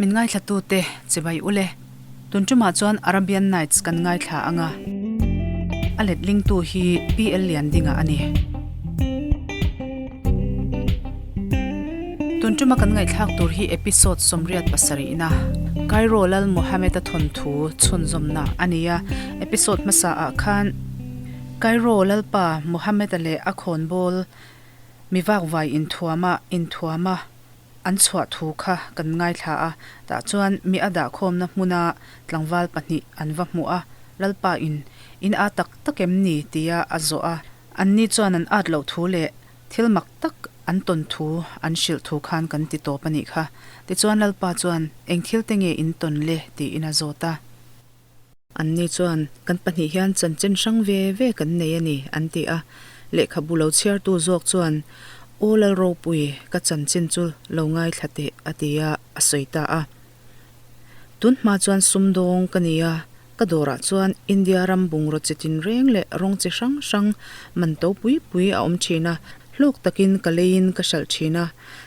Min ngaithlatute chibai ule. Tun tumah chuan Arabian Nights kan ngaithla ang a, a letlingtu hi PL Liandinga a ni. Tun tuma kan ngaihthlak tur hi episode 87 na Cairo Lal Mohammed-a thawnthu chhunzawmna a ni a. Episode hmasa ah khan Cairo Lalpa Mohammed-a leh a khawnbawl mi vakvai inthuama inthuama an chhuah thu kha kan ngaithla a, tah chuan mi a dahkhawmna hmuna tlangval pahnih an va hmuh a, Lalpa in in a tak tak em ni? tia a zawh a, anni chuan an at loh thu leh thil mak tak an tawn thu an hrilh thu khan kan ti tawp a nih kha. Tichuan Lalpa chuan eng thil te nge in tawn le? tiin a zawt a. Anni chuan, Kan pahnih hian chanchin hrang ve ve kan nei a ni, an ti a. Lehkhabu lo chhiartu zawk chuan, Aw Lalropui, ka chanchin chu lo ngaithla teh, a ti a, a sawi ta a. Tun hma chuan sumdawng ka ni a, ka dawrah chuan India ram bungraw chi tinreng leh rawng chi hrang hrang man to pui pui a awm thin a, hlawk takin ka leiin ka hralh thin a.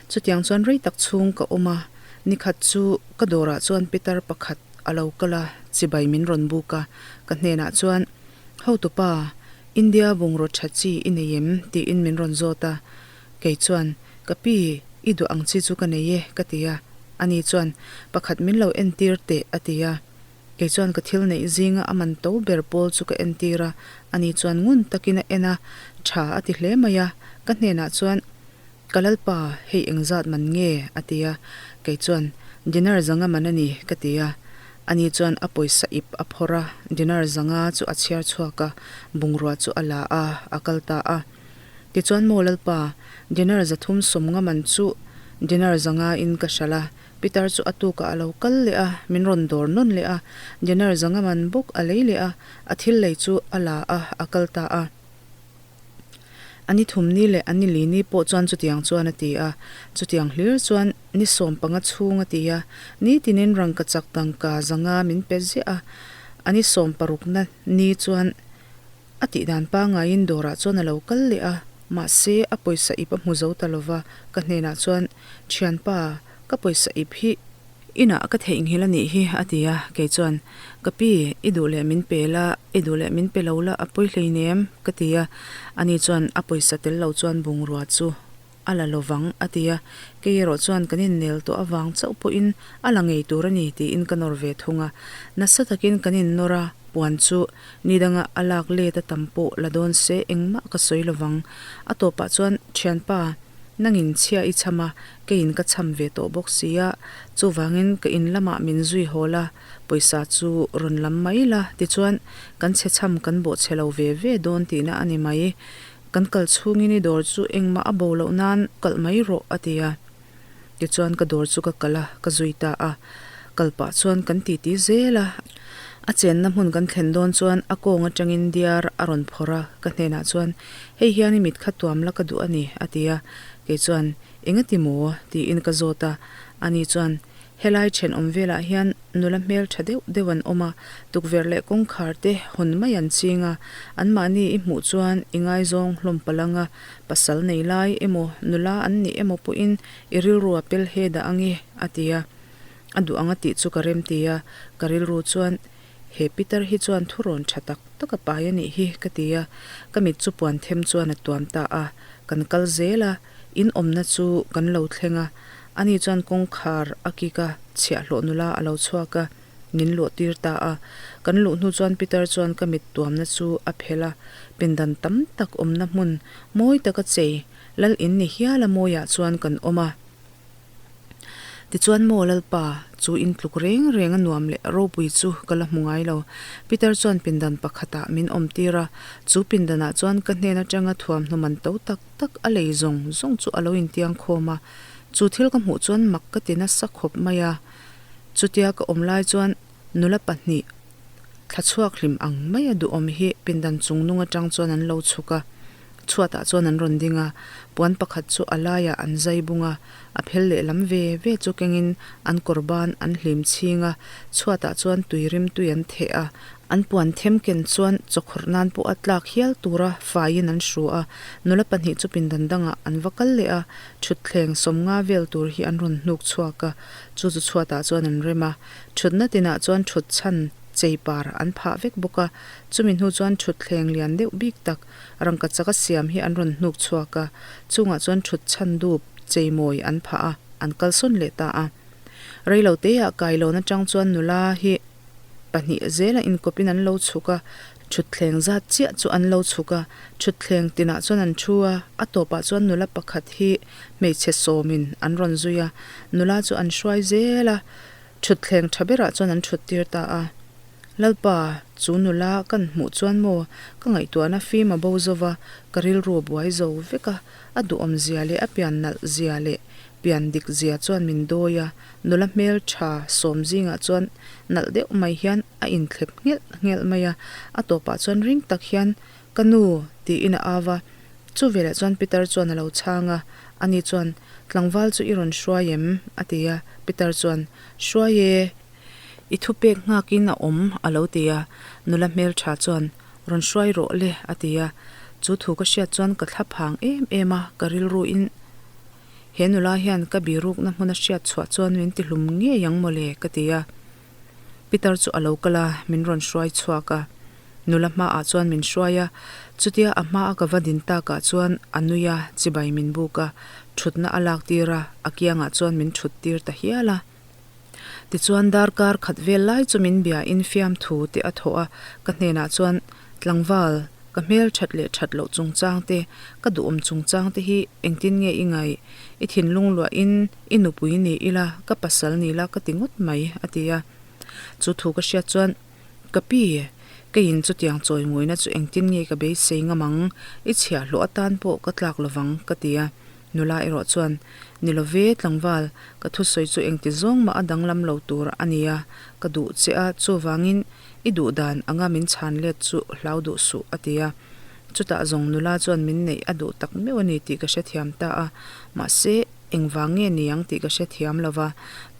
Chutiang chuan rei tak chhung ka awm a, nikhat chu ka dawrah chuan pitar pakhat, A lo kal a, chibai min rawn buk a, ka hnenah chuan, Hotupa, India bungraw tha chi i nei em? tiin min rawn zawt a. Kei chuan, Ka pi, i duh ang chi chu ka nei e, ka ti a. Ani chuan, Pakhat min lo entir teh, a ti a. Kei chuan ka thil neih zinga a man to ber pawl chu ka entir a, ani chuan ngun takin a en a, tha a ti hle mai a. Ka hnenah chuan, Ka lalpa, hei engzat man nge? a ti a. Kei chuan, Dinar zanga man a ni, ka ti a. Ani chuan a pawisa ip a phawrh a, dinar zanga chu a chhiar chhuak a, bungrua chu a la a, a kal ta a. Tichuan maw lalpa, dinar zathum sawmnga man chu dinar zanga in ka hralh a, Pitar chu a tukah a lo kal leh a, min rawn dawr nawn leh a, dinar zanga man bawk a lei leh a, a thil lei chu a la a, a kal ta a. A ni thumni leh a ni lini pawh chuan chutiang chuan a ti a, chutiang hlir chuan ni 15 chhung a ti a, nitinin rangkachak tangka zanga min pe ziah a, a ni sawmparukna ni chuan a tihdan pangaiin dawrah chuan a lo kal leh a, mahse a pawisa ip a hmu zo ta lova, ka hnenah chuan, Thianpa, ka pawisa ip hi Inah ka theihnghilh a nih hi, a ti a. Kei chuan, Ka pi, i duh leh min pe la, i duh leh min pe lo la, a pawi hleinem, ka ti a. Ani chuan a pawisa tel lo chuan bungrua chu a la lo vang, a ti a. Kei erawh chuan kan innel tawh avang chauh pawhin a la ngei tur a ni tiin ka nawr ve thung a. Nasa takin kan innawr a, puan chu ni danga a lak let a tam pawh la dawn se engmah ka sawi lo vang. A tawpah chuan, Thianpa, Nangin chhia i cham a, keiin ka cham ve tawh bawk si a, chuvangin ka in lamah min zui hawl a, pawisa chu rawn lam mai la, tichuan kan chhe cham kan bawh chhe lo ve ve dawn tihna a ni mai. Kan kal chhungin i dawr chu engmah a bo loh nan kalh mai rawh, a ti a. Tichuan ka dawr chu ka kal a, ka zui ta a. Kal pah chuan kan titi zel a. A chenna hmun kan thlen dawn chuan a kawng atangin diar a rawn phawrh a, ka hnenah chuan, Hei hian i mit kha tuam la ka duh a ni, a ti a. Kei chuan, Engati maw? tiin ka zawt a. Ani chuan, Helai thenawm velah hian nula hmel tha deuh deuh an awm a, tukverh leh kawngkhar te hawn mai an ching a, anmahni i hmuh chuan i ngaizawng hlawm palh ang a, pasal nei lai emaw nula an nih emaw pawhin i rilru a pel he dah ang e, a ti a. A duh ang a tih chu ka rem ti a, ka rilru chuan he Peter hi chuan thurawn tha tak tak a pai a nih hi ka ti a, ka mit chu puan them chuan a tuam ta a, kan kal zel a, in awmna chu kan lo thleng a, ani chuan kawngkhar a kik a, chhiahhlawh nula a lo chhuak a, min luh tir ta a, kan luh hnu chuan Peter chuan ka mit tuamna chu a phelh a, pindan tam tak awmna hmun mawi taka chei lal in ni hial a mawiah chuan kan awm a. Tichuan maw Lalpa, chu in tluk reng reng a nuam leh ropui chu ka la hmu ngai lo. Peter chuan pindan pakhatah min awm tir a, chu pindanah chuan ka hnen atanga thuamhnaw man to tak tak a lei zawng zawng chu a lo intiang khawm a. Chu thil ka hmuh chuan mak ka ti nasa khawp mai a. Chutia ka awm lai chuan nula pahnih thla chhuak hlim ang mai a duhawm hi pindan chung nung atang chuan an lo chhuk a. Chhuatah chuan an rawn ding a, puan pakhat chu a laiah an zai bung a, a phel lehlam ve ve chu kengin an kawr ban an hlim chhing a, chhuatah chuan tui rim tui an theh a. An puan them ken chuan chawkhawrh nan pawh a tlak hial tura faiin an hru a, nula pahnih chu pindan dangah an va kal leh a, thutthleng sawmnga vel tur hi an rawn hnuk chhuak a, chu chu chhuatah chuan an rem a. Thutna tinah chuan thut chhan chei par an phah vek bawk a, chumi hnu chuan thutthleng lian deuh bik tak rangka chaka siam hi an rawn hnuk chhuak a, chungah chuan thut chhan dup chei mawi an phah a, an kalsawn leh ta a. Reiloteah kailawn atang chuan nula hi. Pahnih zela inkawpin an lo chhuk a, thutthleng zat chiah chu an lo chhuk a, thutthleng tinah chuan an thu a, a tawpah chuan nula pakhat hi hmeichhe sawmin an rawn zui a, nula chu an hruai zel a, thutthleng tha berah chuan an thut tir ta a. Lalpa, chu nula kan hmuh chuan maw ka ngaihtuahna fim a bo zo va, ka rilru a buai zo vek a, a duhawm zia leh a pian nalh zia leh pian dik zia chuan min dawi a, nula hmeltha sawm zingah chuan nalh deuh mai hian a inthlep nghelh nghelh mai a, a tawpah chuan ring tak hian Ka nu tiin a au a, chu veleh chuan Peter chuan a lo chhang a, ani chuan Tlangval chu i rawn hruai em? a ti a, Peter chuan Hruai e, i thupek nghakin a awm a lo ti a, nula hmeltha chuan Rawn hruai rawh le a ti a, chu thu ka hriat chuan ka thla phang em em a, ka rilruin He nula hian ka birukna hmun a hriat chhuah chuan min ti hlum ngei ang mawle ka ti a. Peter chu a lo kal a, min rawn hruai chhuak a. Nula hmaah chuan min hruai a, chutia a hmaa ka va din takah chuan a nui a, chibai min buk a, thutna a lak tir a, a kiangah chuan min thut tir ta hial a. Tichuan darkar khat vel lai chu min bia in fiamthu te a thawh a, ka hnenah chuan tlangval ka hmel that leh that loh chungchang te, ka duhawm chungchang te hi engtin nge i ngaih? I thinlung luah in i nupui ni ila, ka pasal ni la ka ti ngawt mai a ti a. Chu thu ka hriat chuan ka pi, keiin chutiang chawi mawina chu engtin nge ka beisei ngam ang? I chhiahhlawh atan pawh ka tlak lovang ka ti a. Nula erawh chuan, Ni lo ve, tlangval, ka thusawi chu engti zawng mah a danglam lo tur a nia, ka duh che a, chuvangin i duh dan anga min chhan let chu hlau duh suh, a ti a. Chutah zawng nula chuan min neih a duh tak meuh a ni tih ka hrethiam ta a, mahse, engvang nge ni ang tih ka hrethiam lo va,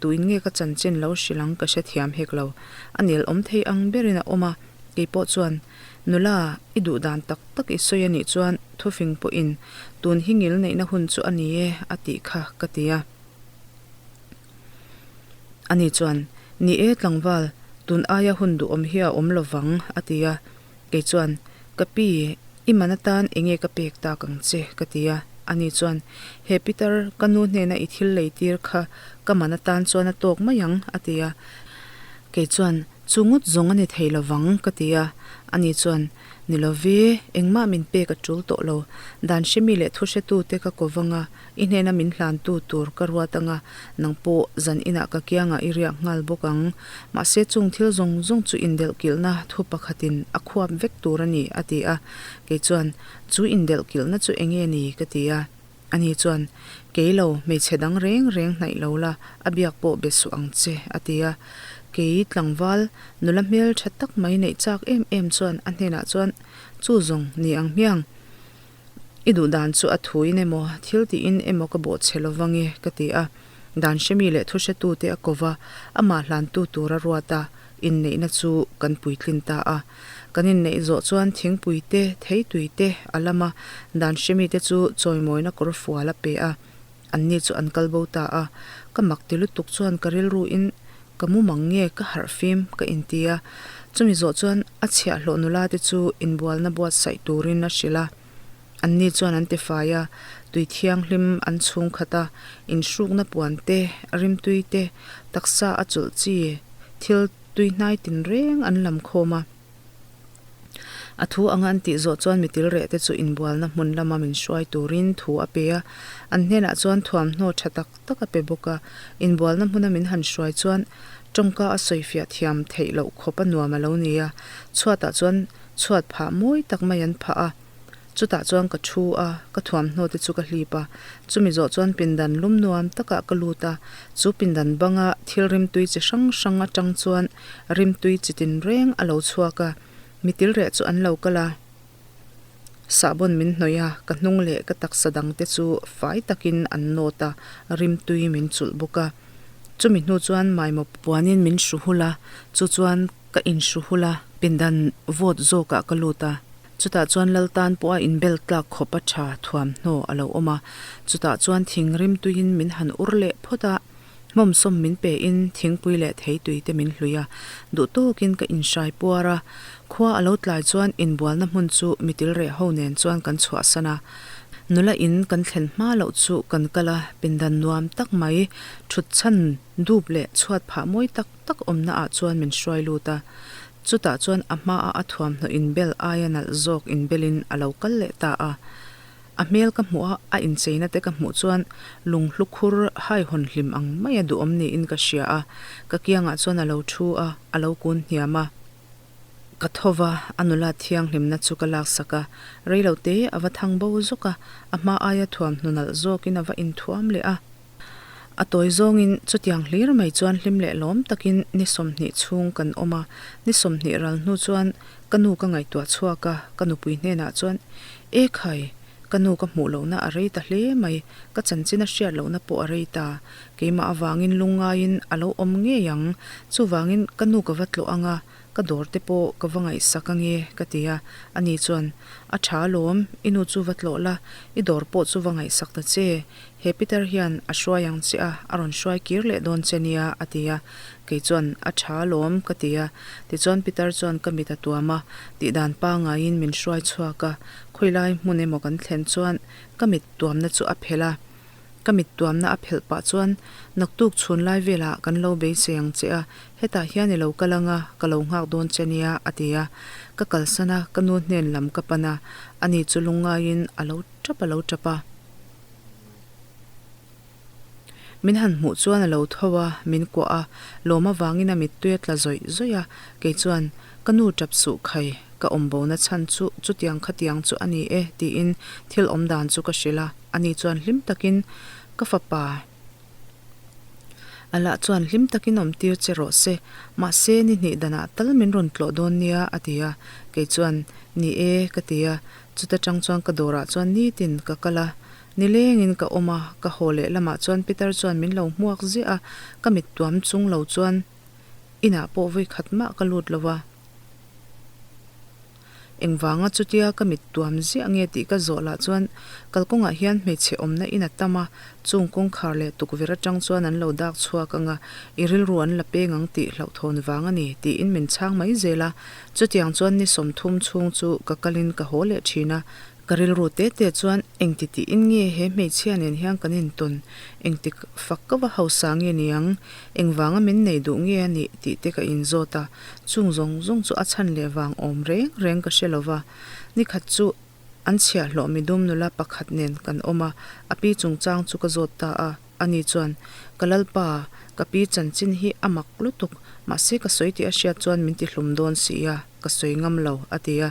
tuin nge ka chanchin lo hrilh ang ka hrethiam hek lo. A nel awm thei ang berin a awm a, kei pawh chuan, Nula, i duh dan tak tak i sawi a nih chuan thufing pawhin tun hi ngil neihna hun chu a ni e a tih kha ka ti a. Ani chuan, Ni e tlangval, tun aia hun duhawm hi a awm lo vang a ti a. Kei chuan, Ka pi, i man atan enge ka pek tak ang che ka ti a. Ani chuan, He Peter, ka nu hnena i thil lei tir kha ka man atan chuan a tawk mai ang a ti a. Kei chuan, Chu ngawt zawng a ni thei lo vang, ka ti a. Ani chuan, Ni lo ve, engmah min pek a tul tawh lo. Dan hremi leh thu hretute ka ko vang a, i hnena min hlantu tur ka ruat ang a, nang pawh zan inah ka kiangah i riak nghal bawk ang. Mahse chung thil zawng zawng chu indelhkilhna thu pakhatin a khuap vek tur a ni, a ti a. Kei chuan, Chu indelhkilhna chu enge ni? ka ti a. Ani chuan, Kei lo, hmeichhe dang reng reng hnaih lo la, a biak pawh be suh ang che, a ti a. Kei tlangval, nula hmel tha tak mai neih chak em em chuan a hnenah chuan, Chu zawng, ni ang hmiang. I duh dan chu a thuin emaw, thil tiin emaw ka bawhchhe lo vang e, ka ti a. Dan hremi leh thuhretute a ko va, amah hlantu tur a ruat a. Inneihna chu kan puitlin ta a. Kan inneih zawh chuan thingpui te, theitui te a lam a, dan hremite chu chawimawina kawr fual a pe a. Anni chu an kal bo ta a. Ka mak ti lutuk chuan ka rilruin ka mumang nge ka harh fim ka inti a. Chumi zawh chuan a chhiahhlawh nula te chu inbualna buatsaih turin a hrilh a. Anni chuan an tifai a, tui thianghlim an chhung khat a, inhrukna puan te, rimtui te, taksa a chawlh chi thil tui hnai tinreng an lam khawm a. A thu anga an tih zawh chuan mitil reh te chu inbualna hmun lama min hruai turin thu a pe a, an hnenah chuan thuamhnaw tha tak tak a pe bawk a. Inbualna hmuna min han hruai chuan tawngka a sawifiah thiam theih loh khawp a nuam a lo ni a, chhuatah chuan chhuat phah mawi tak mai an phah a. Chutah chuan ka thu a, ka thuamhnaw te chu ka hlip a. Chumi zawh chuan pindan lum nuam takah ka lut a, chu pindan banga thil rimtui chi hrang hrang atang chuan rimtui chi tinreng a lo chhuak a, mitil reh chu an lo kal a. Sahbawn min hnawih a, ka hnung leh ka taksa dang te chu fai takin an nawt a, rimtui min chulh bawk a. Chumi hnu chuan maimaw puanin min hru hul a, chu chuan ka inhru hul a. Pindan vawt zawkah ka lut a, chutah chuan lal tan pawha inbel tlak khawp a tha thuamhnaw a lo awm a, chutah chuan thing rimtuiin min han ur leh phawt a, hmawmsawm min pein thingpui leh theitui te min hlui a, duh tawkin ka inhrai puar a, khua a lo tlai chuan inbualna hmun chu mitil reh ho nen chuan kan chhuahsan a, nula in kan thlen hma loh chu kan kal a, pindan nuam tak mai thut chhan dup leh chhuat phah mawi tak tak awmna ah chuan min hruai lut a, chutah chuan a hma a a thuamhnaw inbel aia nalh zawk inbelin a lo kal leh ta a. A hmel ka hmuh a, a incheina te ka hmuh chuan lunghlu khur haihawn hlim ang maia duhawm niin ka hria a, ka kiangah chuan a lo thu a, a lo kun hniam a. Ka tho va, a nula thianghlimna chu ka laksak a, reilo te a va thang bo zawk a, a hma aia thuamhnaw nalh zawkin a va inthuam leh a. A tawi zawngin chutiang hlir mai chuan hlim leh lawm takin ni 20 chhung kan awm a, ni 20 ral hnu chuan ka nu ka ngaihtuah chhuak a, ka nupui hnenah chuan, E khai, ka nu ka hmuh lohna a rei ta hle mai, ka chanchin a hriat lohna pawh a rei ta, keimah avangin lungngaiin a lo awm ngei ang, chuvangin ka nu ka va tlawh ang a, Ka dawr te pawh ka va ngaihsak ange ka ti a, ani chuan, A tha alawm, i nu chu va tlawh la, i dawr pawh chu va ngaihsak ta che, he Peter hian a hruai ang che a, a rawn hruai kir leh dawn che nia a ti a, kei chuan, A tha alawm ka ti a, tichuan Peter chuan ka mit a tuam a, tihdan pangaiin min hruai chhuak a, khawilai hmun emaw kan thlen chuan ka mit tuamna chu a phelh a. Ka mit tuamna a phelh pah chuan, Naktuk chhun lai velah kan lo beisei ang che a, hetah hian i lo kal anga ka lo nghak dawn che nia, a ti a. Ka kalsan a, ka nu hnen lam ka pan a, ani chu lungngaiin a lo tap a lo tap a. Min han hmuh chuan a lo tho a, min kuah a, lawm avangin a mittui a tla zawih zawih a, kei chuan, Ka nu tap suh khai, ka awm bona chhan chu chutiang khatiang chu a ni e, tiin thil awm dan chu ka hrilh a. Ani chuan hlim takin, Ka fapa, a lah chuan hlim takin awm tir che rawh se, mahse ni hnih danah tal min rawn tlawh dawn nia, a ti a. Kei chuan, Ni e, ka ti a. Chuta tang chuan ka dawrah chuan nitin ka kal a, nilengin ka awm a, ka haw leh lamah chuan Peter chuan min lo hmuak ziah a, ka mit tuam chung lo chuan inah pawh vawi khat mah ka lut lo a. Engvanga chutia ka mit tuam ziah nge tih ka zawh lah chuan kalkawngah hian hmeichhe awmna in a tam a, chung kawngkhar leh tukverh atang chuan an lo dak chhuak ang a, i rilru an la peng ang tih hlauhthawn vang a ni tiin min chhang mai zel a. Chutiang chuan ni 30 chhung chu ka kalin ka haw leh thin a, Ka rilru te te chuan engti tiin nge he hmeichhia nen hian kan intawn, engtik fak ka va hausa nge niang, engvanga min nei duh nge a nih tih te ka inzawt a, chung zawng zawng chu a chhan leh vang awm reng reng ka hre lova. Nikhat chu an chhiahhlawh midum nula pakhat nen kan awm a, a pi chungchang chu ka zawt ta a. Ani chuan, Ka Lalpa, ka pi chanchin hi a mak lutuk, mahse ka sawi tih a hriat chuan min ti hlum dawn si a, ka sawi ngam lo, a ti a.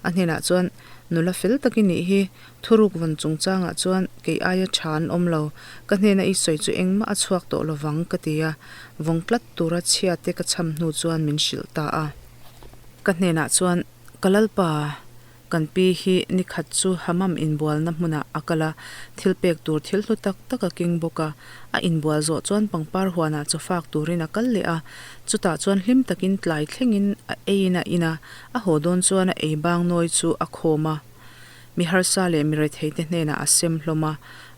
A hnenah chuan, Nula fel tak i nih hi, thuruk vawn chungchangah chuan kei aia tha an awm lo, ka hnena i sawi chu engmah a chhuak tawh lovang, ka ti a. Vawng tlat tura chhia te ka cham hnu chuan min hrilh ta a. Ka hnenah chuan, Ka Lalpa, Kan pi hi ni khat chu Hammam inbualna hmunah a kal a, thil pek tur thil hlu tak tak a keng bawk a. A inbual zawh chuan pangpar huanah chaw fak turin a kal leh a, chutah chuan hlim takin tlai thlengin a eiin a in a, a haw dawn chuan a ei bang nawi chu a khawm a. Mi harsa leh mi retheite hnenah a sem hlawm a.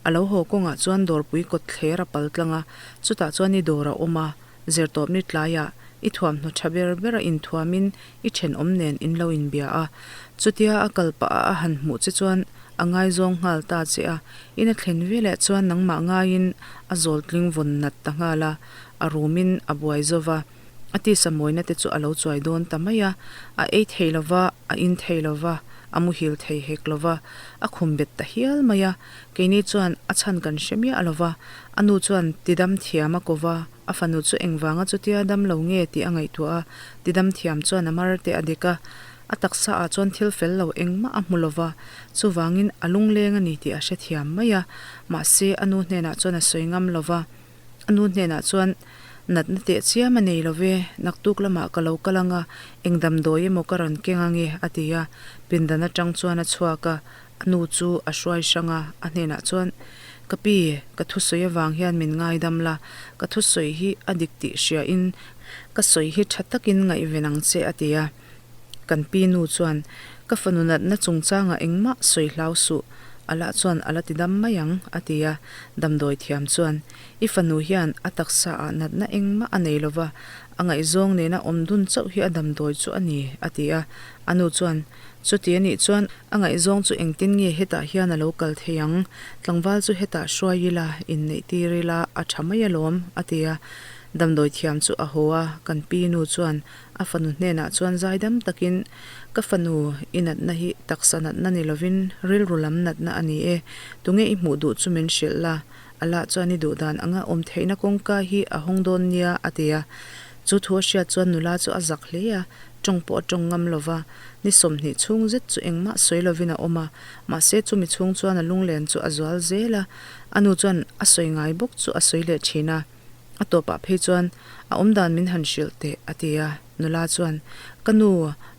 A lo haw kawngah chuan dawrpui kawt thler a pal tlang a, chutah chuan i dawr a awm a. Zirtawpni tlaiah i thuamhnaw tha ber bera inthuamin i thenawm nen in lo inbia a. Chutia a kal pah a a han hmuh che chuan a ngaizawng nghal ta che a, in a thlen veleh chuan nangmah ngaiin a zawltling vawn nat ta nghal a, a rumin a buai zo va, a tisa mawina te chu a lo chuai dawn ta mai a, a ei thei lo va, a in thei lo va, a muhil thei hek lo va, a khum bet ta hial mai a, keini chuan a chhan kan hre miah lo va, a nu chuan tidam thiam a ko va. A fanu chu engvanga chutia dam lo nge tih a ngaihtuah a, tidam thiam chuan a mar te a dek a, a taksa ah chuan thil fel lo engmah a hmu lova, chuvangin a lungleng a ni tih a hrethiam mai a, mahse a nu hnenah chuan a sawi ngam lova, a nu hnenah chuan natna teh chiam a nei lo ve, naktuk lamah ka lo kal anga eng damdawi emaw ka rawn keng ange a ti a, pindan atang chuan a chhuak a, A nu chu a hruai hrang a, a hnenah chuan, Ka pi, ka thusawi avang hian min ngaidam la, ka thusawi hi a dik tih hriain ka sawi hi tha takin ngaihven ang che, a ti a. Kan pi nu chuan, Ka fanu natna chungchangah engmah sawi hlau suh, Allah chuan a la ti dam mai ang, a ti a. Damdawi thiam chuan, I fanu hian a taksa ah natna engmah a nei lova, a ngaihzawng nena awm dun chauh hi a damdawi chu a ni, a ti a. A nu chuan, Chuti a nih chuan a ngaihzawng chu engtin nge hetah hian a lo kal thei ang? Tlangval chu hetah hruai ila, inneih tir ila a tha mai alawm, a ti a. Damdawi thiam chu a haw a, kan pi nu chuan a fanu hnenah chuan zaidam takin, Ka fanu, i natna hi taksa natna ni lovin rilru lam natna a ni e. Tunge i hmuh duh chu min hrilh la, Allah chuan i duh dan anga awm theihna kawngka hi a hawng dawn nia, a ti a. Chu thu a hriat chuan nula chu a zak hle a. Tawng pawh a tawng ngam lo va, ni 20 chhung zet chu engmah sawi lovin a awm a, mahse chumi chhung chuan a lunglen chu a zual zel a, a nu chuan a sawi ngai bawk chu a sawi leh thin a, a tawpah phei chuan a awmdan min han hrilh teh a ti a, nula chuan ka nu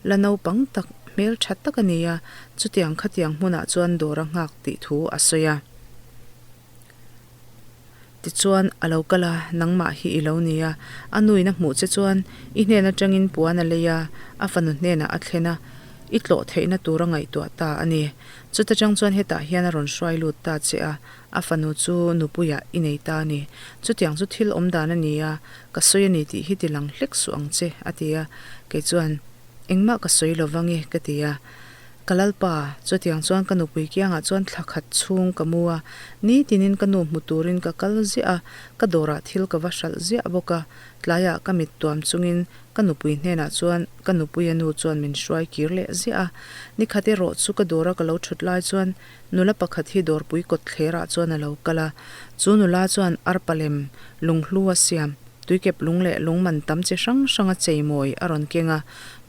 la naupang tak hmel tha tak a ni a, chutiang khatiang hmunah chuan dawr a nghak tih thu a sawi a. Tichuan, a lo kal a, nangmah hi i lo ni a. A nuin a hmuh che chuan i hnen atangin puan a lei a, a fanu hnenah a thlen a, i tlawh theihna tur a ngaihtuah ta a ni. Chuta tang chuan hetah hian a rawn hruai lut ta che a, a fanu chu nupuiah i nei ta a ni. Chutiang chu thil awm dan a ni a, ka sawi a ni tih hi ti lang hlek suh ang che, a ti a. Kei chuan, Engmah ka sawi lo vang e, ka ti a. Ka lalpa, chutiang chuan ka nupui kiangah chuan thla khat chhung ka mu a, nitinin ka nu hmu turin ka kal ziah a, ka dawrah thil ka va hralh ziah bawk a, tlaiah ka mit tuam chungin ka nupui hnenah chuan ka nupuia nu chuan min hruai kir leh ziah a. Nikhat erawh chu ka dawra ka lo thut lai chuan nula pakhat hi dawrpui kawt thlerah chuan a lo kal a, chu nula chuan arpa lem lunghlu a siam. Tuikep lung leh lung man tam chi hrang hranga cheimawi a rawn keng a,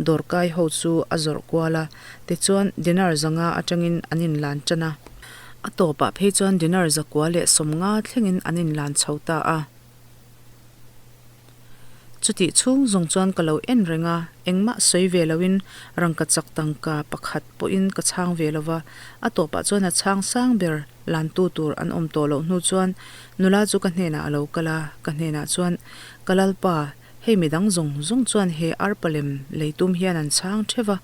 dawrkai ho chu a zawrh kual a, tichuan dinar zanga atangin an inlan tan a. A tawpah phei chuan dinar zakua leh 50 thlengin an inlan chho ta a. Chutih chhung zawng chuan ka lo en reng a, engmah sawi ve loin rangkachak tangka pakhat pawhin ka chhang ve lo va, a tawpah chuan a chhang sang ber. Lantu tur an awm tawh loh hnu chuan nula chu ka hnenah a lo kal a, ka hnenah chuan, Ka Lalpa, hei midang zawng zawng chuan he arpa lem lei tum hian an chhang theuh va,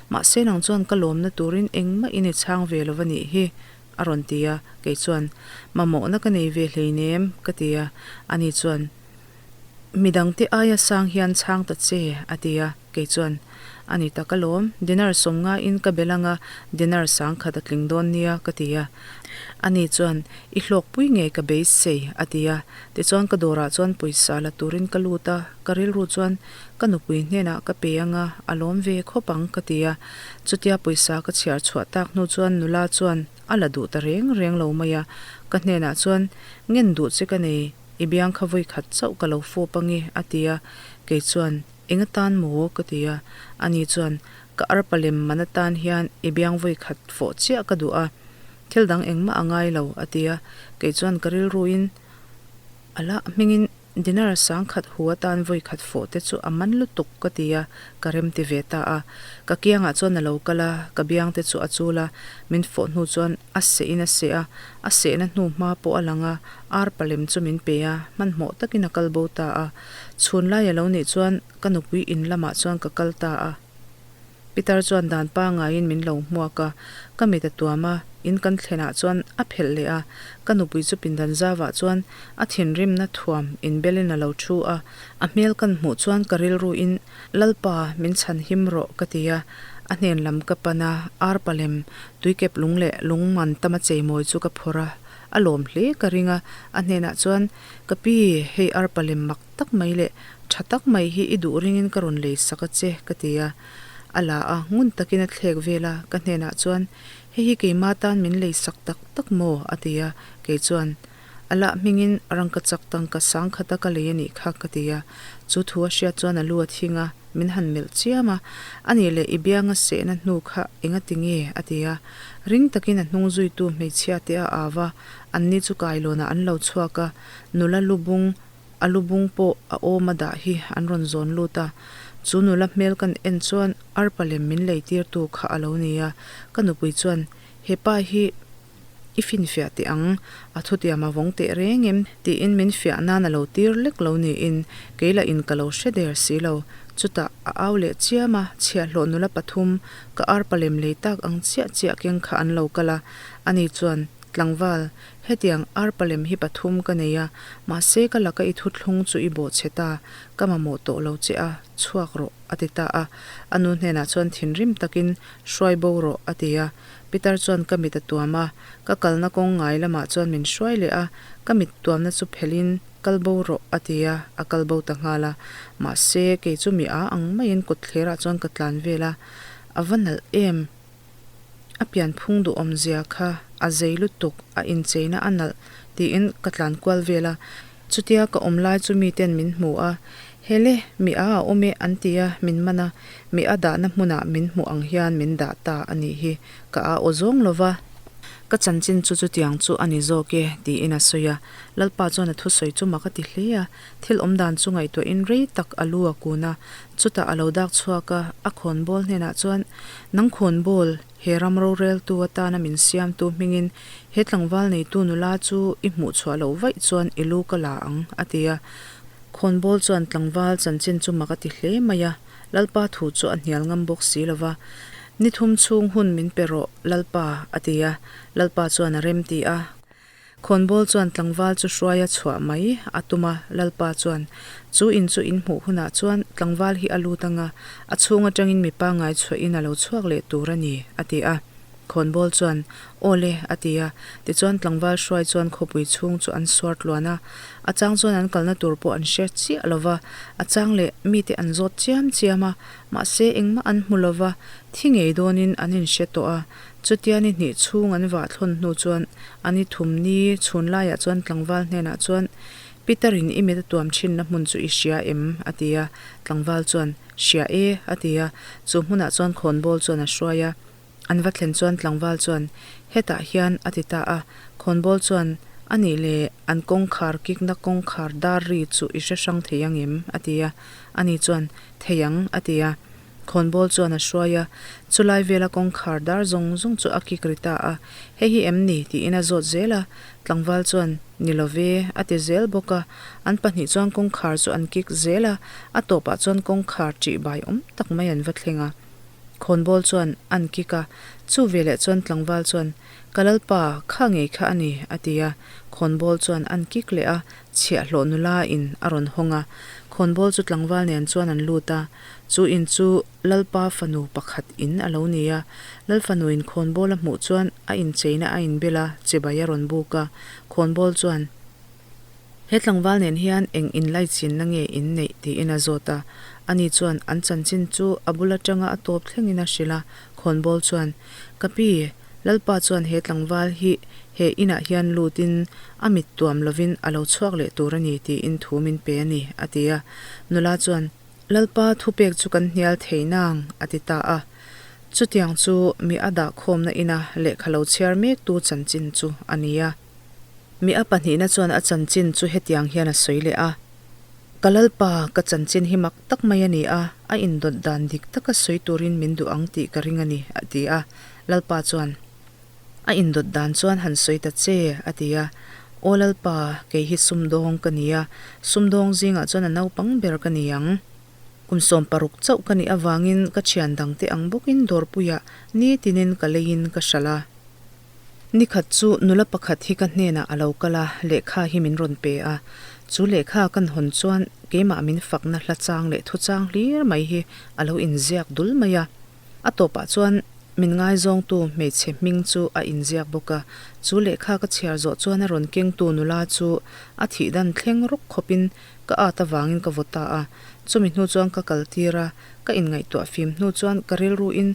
mahse nang chuan ka lawmna turin engmah in i chhang ve lo va nih hi, a rawn ti a, kei chuan, Mamawhna ka nei ve hleinem, ka ti a, ani chuan, Midangte aia sang hian chhang ta che, a ti a, kei chuan, A ni tak alawm, dinar 50 in ka bel anga dinar 1000 a tling dawn nia, ka ti a. Ani chuan, I hlawkpui nge ka beisei, a ti a. Tichuan ka dawrah chuan pawisa la turin ka lut a, ka rilru chuan, Ka nupui hnenah ka pe anga a lawm ve khawp ang, ka ti a. Chutia pawisa ka chhiar chhuah tak hnu chuan nula chuan a la duh ta reng reng lo mai a, ka hnenah chuan, Ngen duh che ka nei, I biang kha vawi khat chauh ka lo fawp ange, a ti a. Kei chuan, Eng atan maw? ka ti a. Ani chuan, Ka arpa lem man atan hian i biang vawi khat fawh chiah ka duh a, thil dang engmah a ngai lo, a ti a. Kei chuan ka rilruin a lah hmingin Dinar 1000 hu atan vawi khat fawh te chu a man lutuk, ka ti a, ka rem ti ve ta a. Ka kiangah chuan a lo kal a, ka biang te chu a chul a, min fawh hnu chuan a seh in a seh a, a sehna hnu hma pawh a lang a, ar palem chu min pe a, hmanhmawh takin a kal bo ta a. Chhun lai a lo nih chuan ka nupui in lamah chuan ka kal ta a. Pitar chuan dan pangaiin min lo hmuak a, ka mit a tuam a, in kan thlenah chuan a phelh leh a, ka nupui chu pindan zavah chuan a thinrimna thuam inbelin a lo thu a, a hmel kan hmuh chuan ka rilruin Lalpa min chhan him rawh ka ti a, a hnen lam ka pan a, ar palem, tuikep lung leh lung man tama cheimawi chu ka phawrh a, a lawm hle ka ring a, a hnenah chuan ka pi hei ar palem mak tak mai leh tha tak mai hi i duh ringin ka rawn lei sak a che ka ti a, a la a, ngun takin a thlek vel a, ka hnenah chuan hei hi keima tan min lei sak tak tak maw a ti a, kei chuan a lah hmingin rangkachak tangka 1000 a ka lei a nih kha ka ti a, chu thu a hriat chuan a lu a thing a, min han melh chiam a, a nih leh i bianga sehna hnu kha enga ti nge? a ti a, ring takin a hnung zuitu hmeichhia te a au a, anni chu kailawnah an lo chhuak a, nula lubung a lubung pawh a awm a dah hi an rawn zawn lut a, chu nula hmel kan en chuan arpa lem min lei tirtu kha a lo ni a, ka nupui chuan hepa hi I finfiah teh ang, a thutiam a vawng teh reng em? tiin min fiah nan a lo tir lek lo niin kei lah in ka lo hre der si lo. Chutah a au leh chiam a, chhiahhlawh nula pathum ka arpa lem lei tak ang chiah chiah keng kha an lo kal a. Ani chuan, Tlangval, hetiang arpa lem hi pathum ka nei a, mahse ka laka i thuthlung chu i bawhchhe ta, ka mamawh tawh lo che a, chhuak rawh, a ti ta a. A nu hnenah chuan thinrim takin, Hruai bo rawh, a ti a. Pitar chuan ka mit a tuam a, ka kalna kawng ngai lamah chuan min hruai leh a, ka mit tuamna chu phelhin, Kal bo rawh, a ti a, a kal bo ta nghal a. Mahse, kei chu mi a ang maiin kawtthlerah chuan ka tlan vel a, a va nalh em! A pianphung duhawm zia kha a zei lutuk, a incheina a nalh, tiin ka tlan kual vel a. Chutia ka awm lai chu miten min hmu a, Hele, mi a a awm e an ti a, min man a, mi a dahna hmunah min hmuh ang hian min dah ta a nih hi, ka a aw zawng lo va. Ka chanchin chu chutiang chu a ni zawk e, tiin a sawi a. Lalpa chuan a thusawi chu mak a ti hle a, thil awm dan chu ngaihtuahin rei tak a lu a kun a, chutah a lo dak chhuak a, a khawnbawl hnenah chuan, Nang khawnbawl, he ram roreltu atana min siamtu hmingin he tlangval neitu nula chu i hmuh chhuah loh vaih chuan i lu ka la ang, a ti a. Khawnbawl chuan tlangval chanchin chu mak a ti hle mai a, Lalpa thu chu a hnial ngam bawk si lo va, Ni thum chhung hun min pe rawh, Lalpa, a ti a. Lalpa chuan a rem ti a. Khawnbawl chuan tlangval chu hruaia chhuah mai a tum a, Lalpa chuan, Chu in chu in hmuh hunah chuan tlangval hi a lut anga, a chhung atangin mi pangngai chhuahin a lo chhuak leh tur a ni, a ti a. Khawnbawl chuan, Aw le, a ti a. Tichuan tlangval hruai chuan khawpui chhung chu an suar tluan a. A chang chuan an kalna tur pawh an hre chiah lo va, a chang leh mite an zawt chiam chiam a, mahse engmah an hmu lo va, thi ngei dawnin an inhre tawh a. Chutia ni hnih chhung an vah thlawn hnu chuan a ni thum ni chhun laiah chuan tlangval hnenah chuan, Peter-in i mit a tuam thinna hmun chu i hria em? a ti a. Tlangval chuan, Hria e, a ti a. Chu hmunah chuan khawnbawl chuan a hruai a. An va thlen chuan tlangval chuan, Hetah hian, a ti ta a. Khawnbawl chuan, A nih leh, an kawngkhar kikna kawngkhar dar ri chu i hre hrang thei ang em? a ti a. Ani chuan, Thei ang, a ti a. Khawnbawl chuan a hruai a, chulai vela kawngkhar dar zawng zawng chu a kik ri ta a, Hei hi em ni? tiin a zawt zel a, tlangval chuan, Ni lo ve, a ti zel bawk a, an pahnih chuan kawngkhar chu an kik zel a, a tawpah chuan kawngkhar ṭih bai awm tak mai an va thleng a. Khawnbawl chuan an kik a, chu veleh chuan tlangval chuan, Ka lalpa, kha ngei kha a ni, a ti a, khawnbawl chuan an kik leh a, chhiahhlawh nula in a rawn hawng a, khawnbawl chu tlangval nen chuan an lut a, Chu in chu Lalpa fanu pakhat in a lo ni a, Lal fanuin khawnbawl a hmuh chuan a incheina a inbel a, chibai a rawn buk a. Khawnbawl chuan, He tlangval nen hian eng inlaichinna nge in neih? tiin a zawt a. Ani chuan an chanchin chu a bul atanga a tawp thlengin a hrilh a. Khawnbawl chuan, Ka pi, Lalpa chuan he tlangval hi he inah hian lutin a mit tuam lovin a lo chhuak leh tur a ni tiin thu min pe a ni, a ti a. Nula chuan, Lalpa thupek chu kan hnial thei nang, a ti ta a. Chutiang chu mi a dah khawmna ina lehkha lo chhiar mektu chanchin chu a ni a. Mi a pahnihna chuan a chanchin chu hetiang hian a sawi leh a, Ka Lalpa, ka chanchin hi mak tak mai a ni a, a indawt dan dik taka sawi turin min duh ang tih ka ring a ni, a ti a. Lalpa chuan. A indawt dan chuan han sawi ta che, a ti a. Aw Lalpa, kei hi sumdawng ka ni a, sumdawng zingah chuan a naupang ber ka ni ang. Kum 16 chauh ka nih avangin ka thian dangte ang bawkin dawrpuiah nitinin ka leiin ka hralh a. Nikhat chu nula pakhat hi ka hnenah a lo kal a, lehkha hi min rawn pe a. Chu lehkha kan hawn chuan keimah min fakna hla chang leh thuchang hlir mai hi a lo inziak dul mai a. A tawpah chuan min ngaizawngtu hmeichhe hming chu a inziak bawk a, chu lehkha ka chhiar zawh chuan a rawn kengtu nula chu a thih dan thleng rawk khawpin ka at avangin ka vaw ta a. Chumi hnu chuan ka kal tir a, ka inngaihtuah fim hnu chuan ka rilruin,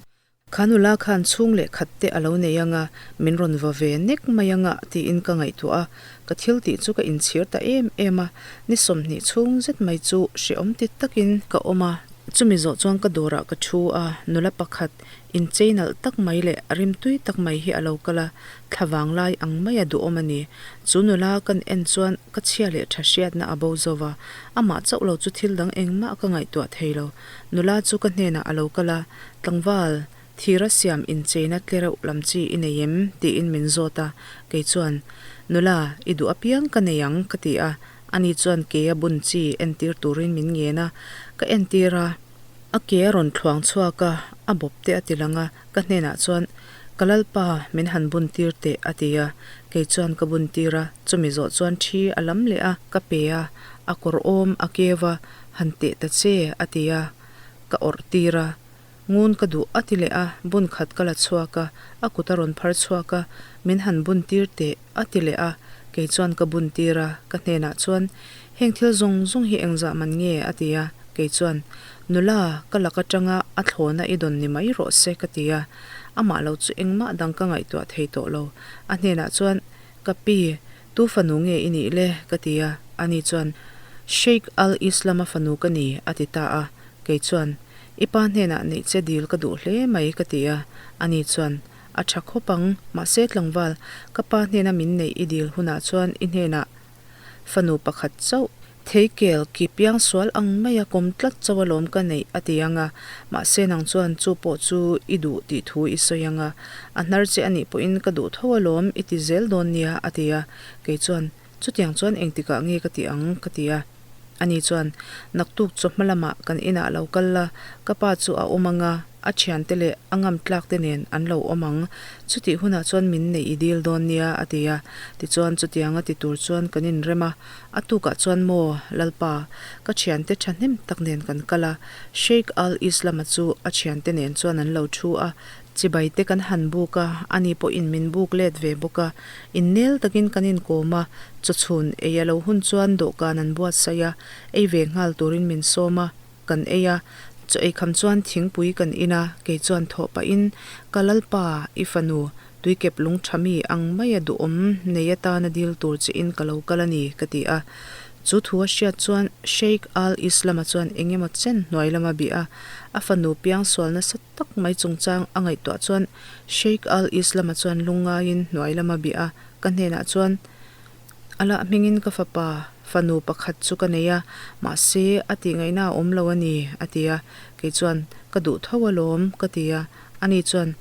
Kha nula khan chhung leh khat te a lo nei anga, min rawn vaw ve nek mai anga tiin ka ngaihtuah a, ka thil tih chu ka inchhir ta em em a, ni 20 chhung zet mai chu hrehawm ti takin ka awm a. Chumi zawh chuan ka dawrah ka thu a, nula pakhat inchei nalh tak mai leh rimtui tak mai hi a lo kal a, thla vang lai ang maia duhawm a ni. Chu nula kan en chuan ka chhia leh tha hriatna a bo zo va, amah chauh lo chu thil dang engmah ka ngaihtuah thei lo. Nula chu ka hnenah a lo kal a, Tlangval, thira siam incheina tle reuh lam chi i nei em? tiin min zawt a, kei chuan, Nula, i duh apiang ka nei ang, ka ti a. Ani chuan keia bun chi entir turin min ngen a, ka entir a. A ke a rawn thluang chhuak a, a bawp te a ti lang a, ka hnenah chuan, Ka Lalpa, min han bun tir teh, a ti a. Kei chuan ka bun tir a, chumi zawh chuan thi a lam leh a, ka pe a, a kawr awm a keu a, han teh ta che, a ti a, ka awrh tir a. Ngun ka duh, a ti leh a, bun khat ka la chhuak a, a kut a rawn phar chhuak a, min han bun tir teh, a ti leh a, kei chuan ka bun tir a, ka hnenah chuan, Heng thil zawng zawng hi engzah man nge? a ti a, kei chuan, Nula, ka lak atanga a thlawna i dawn ni mai rawh se, ka ti a, amah lo chu engmah dang ka ngaihtuah thei tawh lo. A hnenah chuan, Ka pi, tu fanu nge i nih le? ka ti a, ani chuan, Sheikh Al-Islam-a fanu ka ni, a ti ta a, kei chuan, I pa hnenah neih che dil ka duh hle mai, ka ti a, ani chuan, A tha khawp ang, mahse tlangval, ka pa hnena min neih i dil hunah chuan i hnenah fanu pakhat chauh, theikel ki piang sual ang maia kawm tlat chauh alawm ka neih a ti ang a, mahse nang chuan chu pawh chu i duh tih thu i sawi ang a, a hnar che anih pawhin ka duh tho alawm i ti zel dawn nia a ti a, kei chuan chutiang chuan engtikah nge ka ti ang ka ti a. Ani chuan, Naktuk chawhma lamah kan inah lo kal la, ka pa chu a awm ang a, a thiante leh a ngam tlak te nen an lo awm ang. Chutih hunah chuan min neih i dil dawn nia, a ti a. Tichuan, chutianga ti tur chuan kan inrem a. A tukah chuan maw, Lalpa, ka thiante thahnem tak nen kan kal a. Sheikh Al-Islam-a chu a thiante nen chuan an lo thu a. Chibai te kan han buk a, ani pawhin min buk let ve bawk a. Innel takin kan inkawm a, chawchhun ei a lo hun chuan dawhkan an buatsaih a, ei ve nghal turin min sawm a, kan ei a. Chaw eikham chuan thingpui kan in a, kei chuan thawh pahin, Ka Lalpa, i fanu, tuikep lung tha mi ang maia duhawm nei atana dil tur che in ka lo kal a ni, ka ti a. Chu thu a hriat chuan Sheikh Al-Islam-a chuan eng emaw chen hnuai lama bih a, a fanu piangsual nasa tak mai chungchang a ngaihtuah chuan Sheikh Al-Islam-a chuan lungngaiin hnuai lama bih a, ka hnenah chuan, Allah hmingin ka fapa, fanu pakhat chu ka nei a, mahse a tihngaihna a awm lo a ni, a ti a. Kei chuan, Ka duh tho alawm, ka ti a. Ani chuan,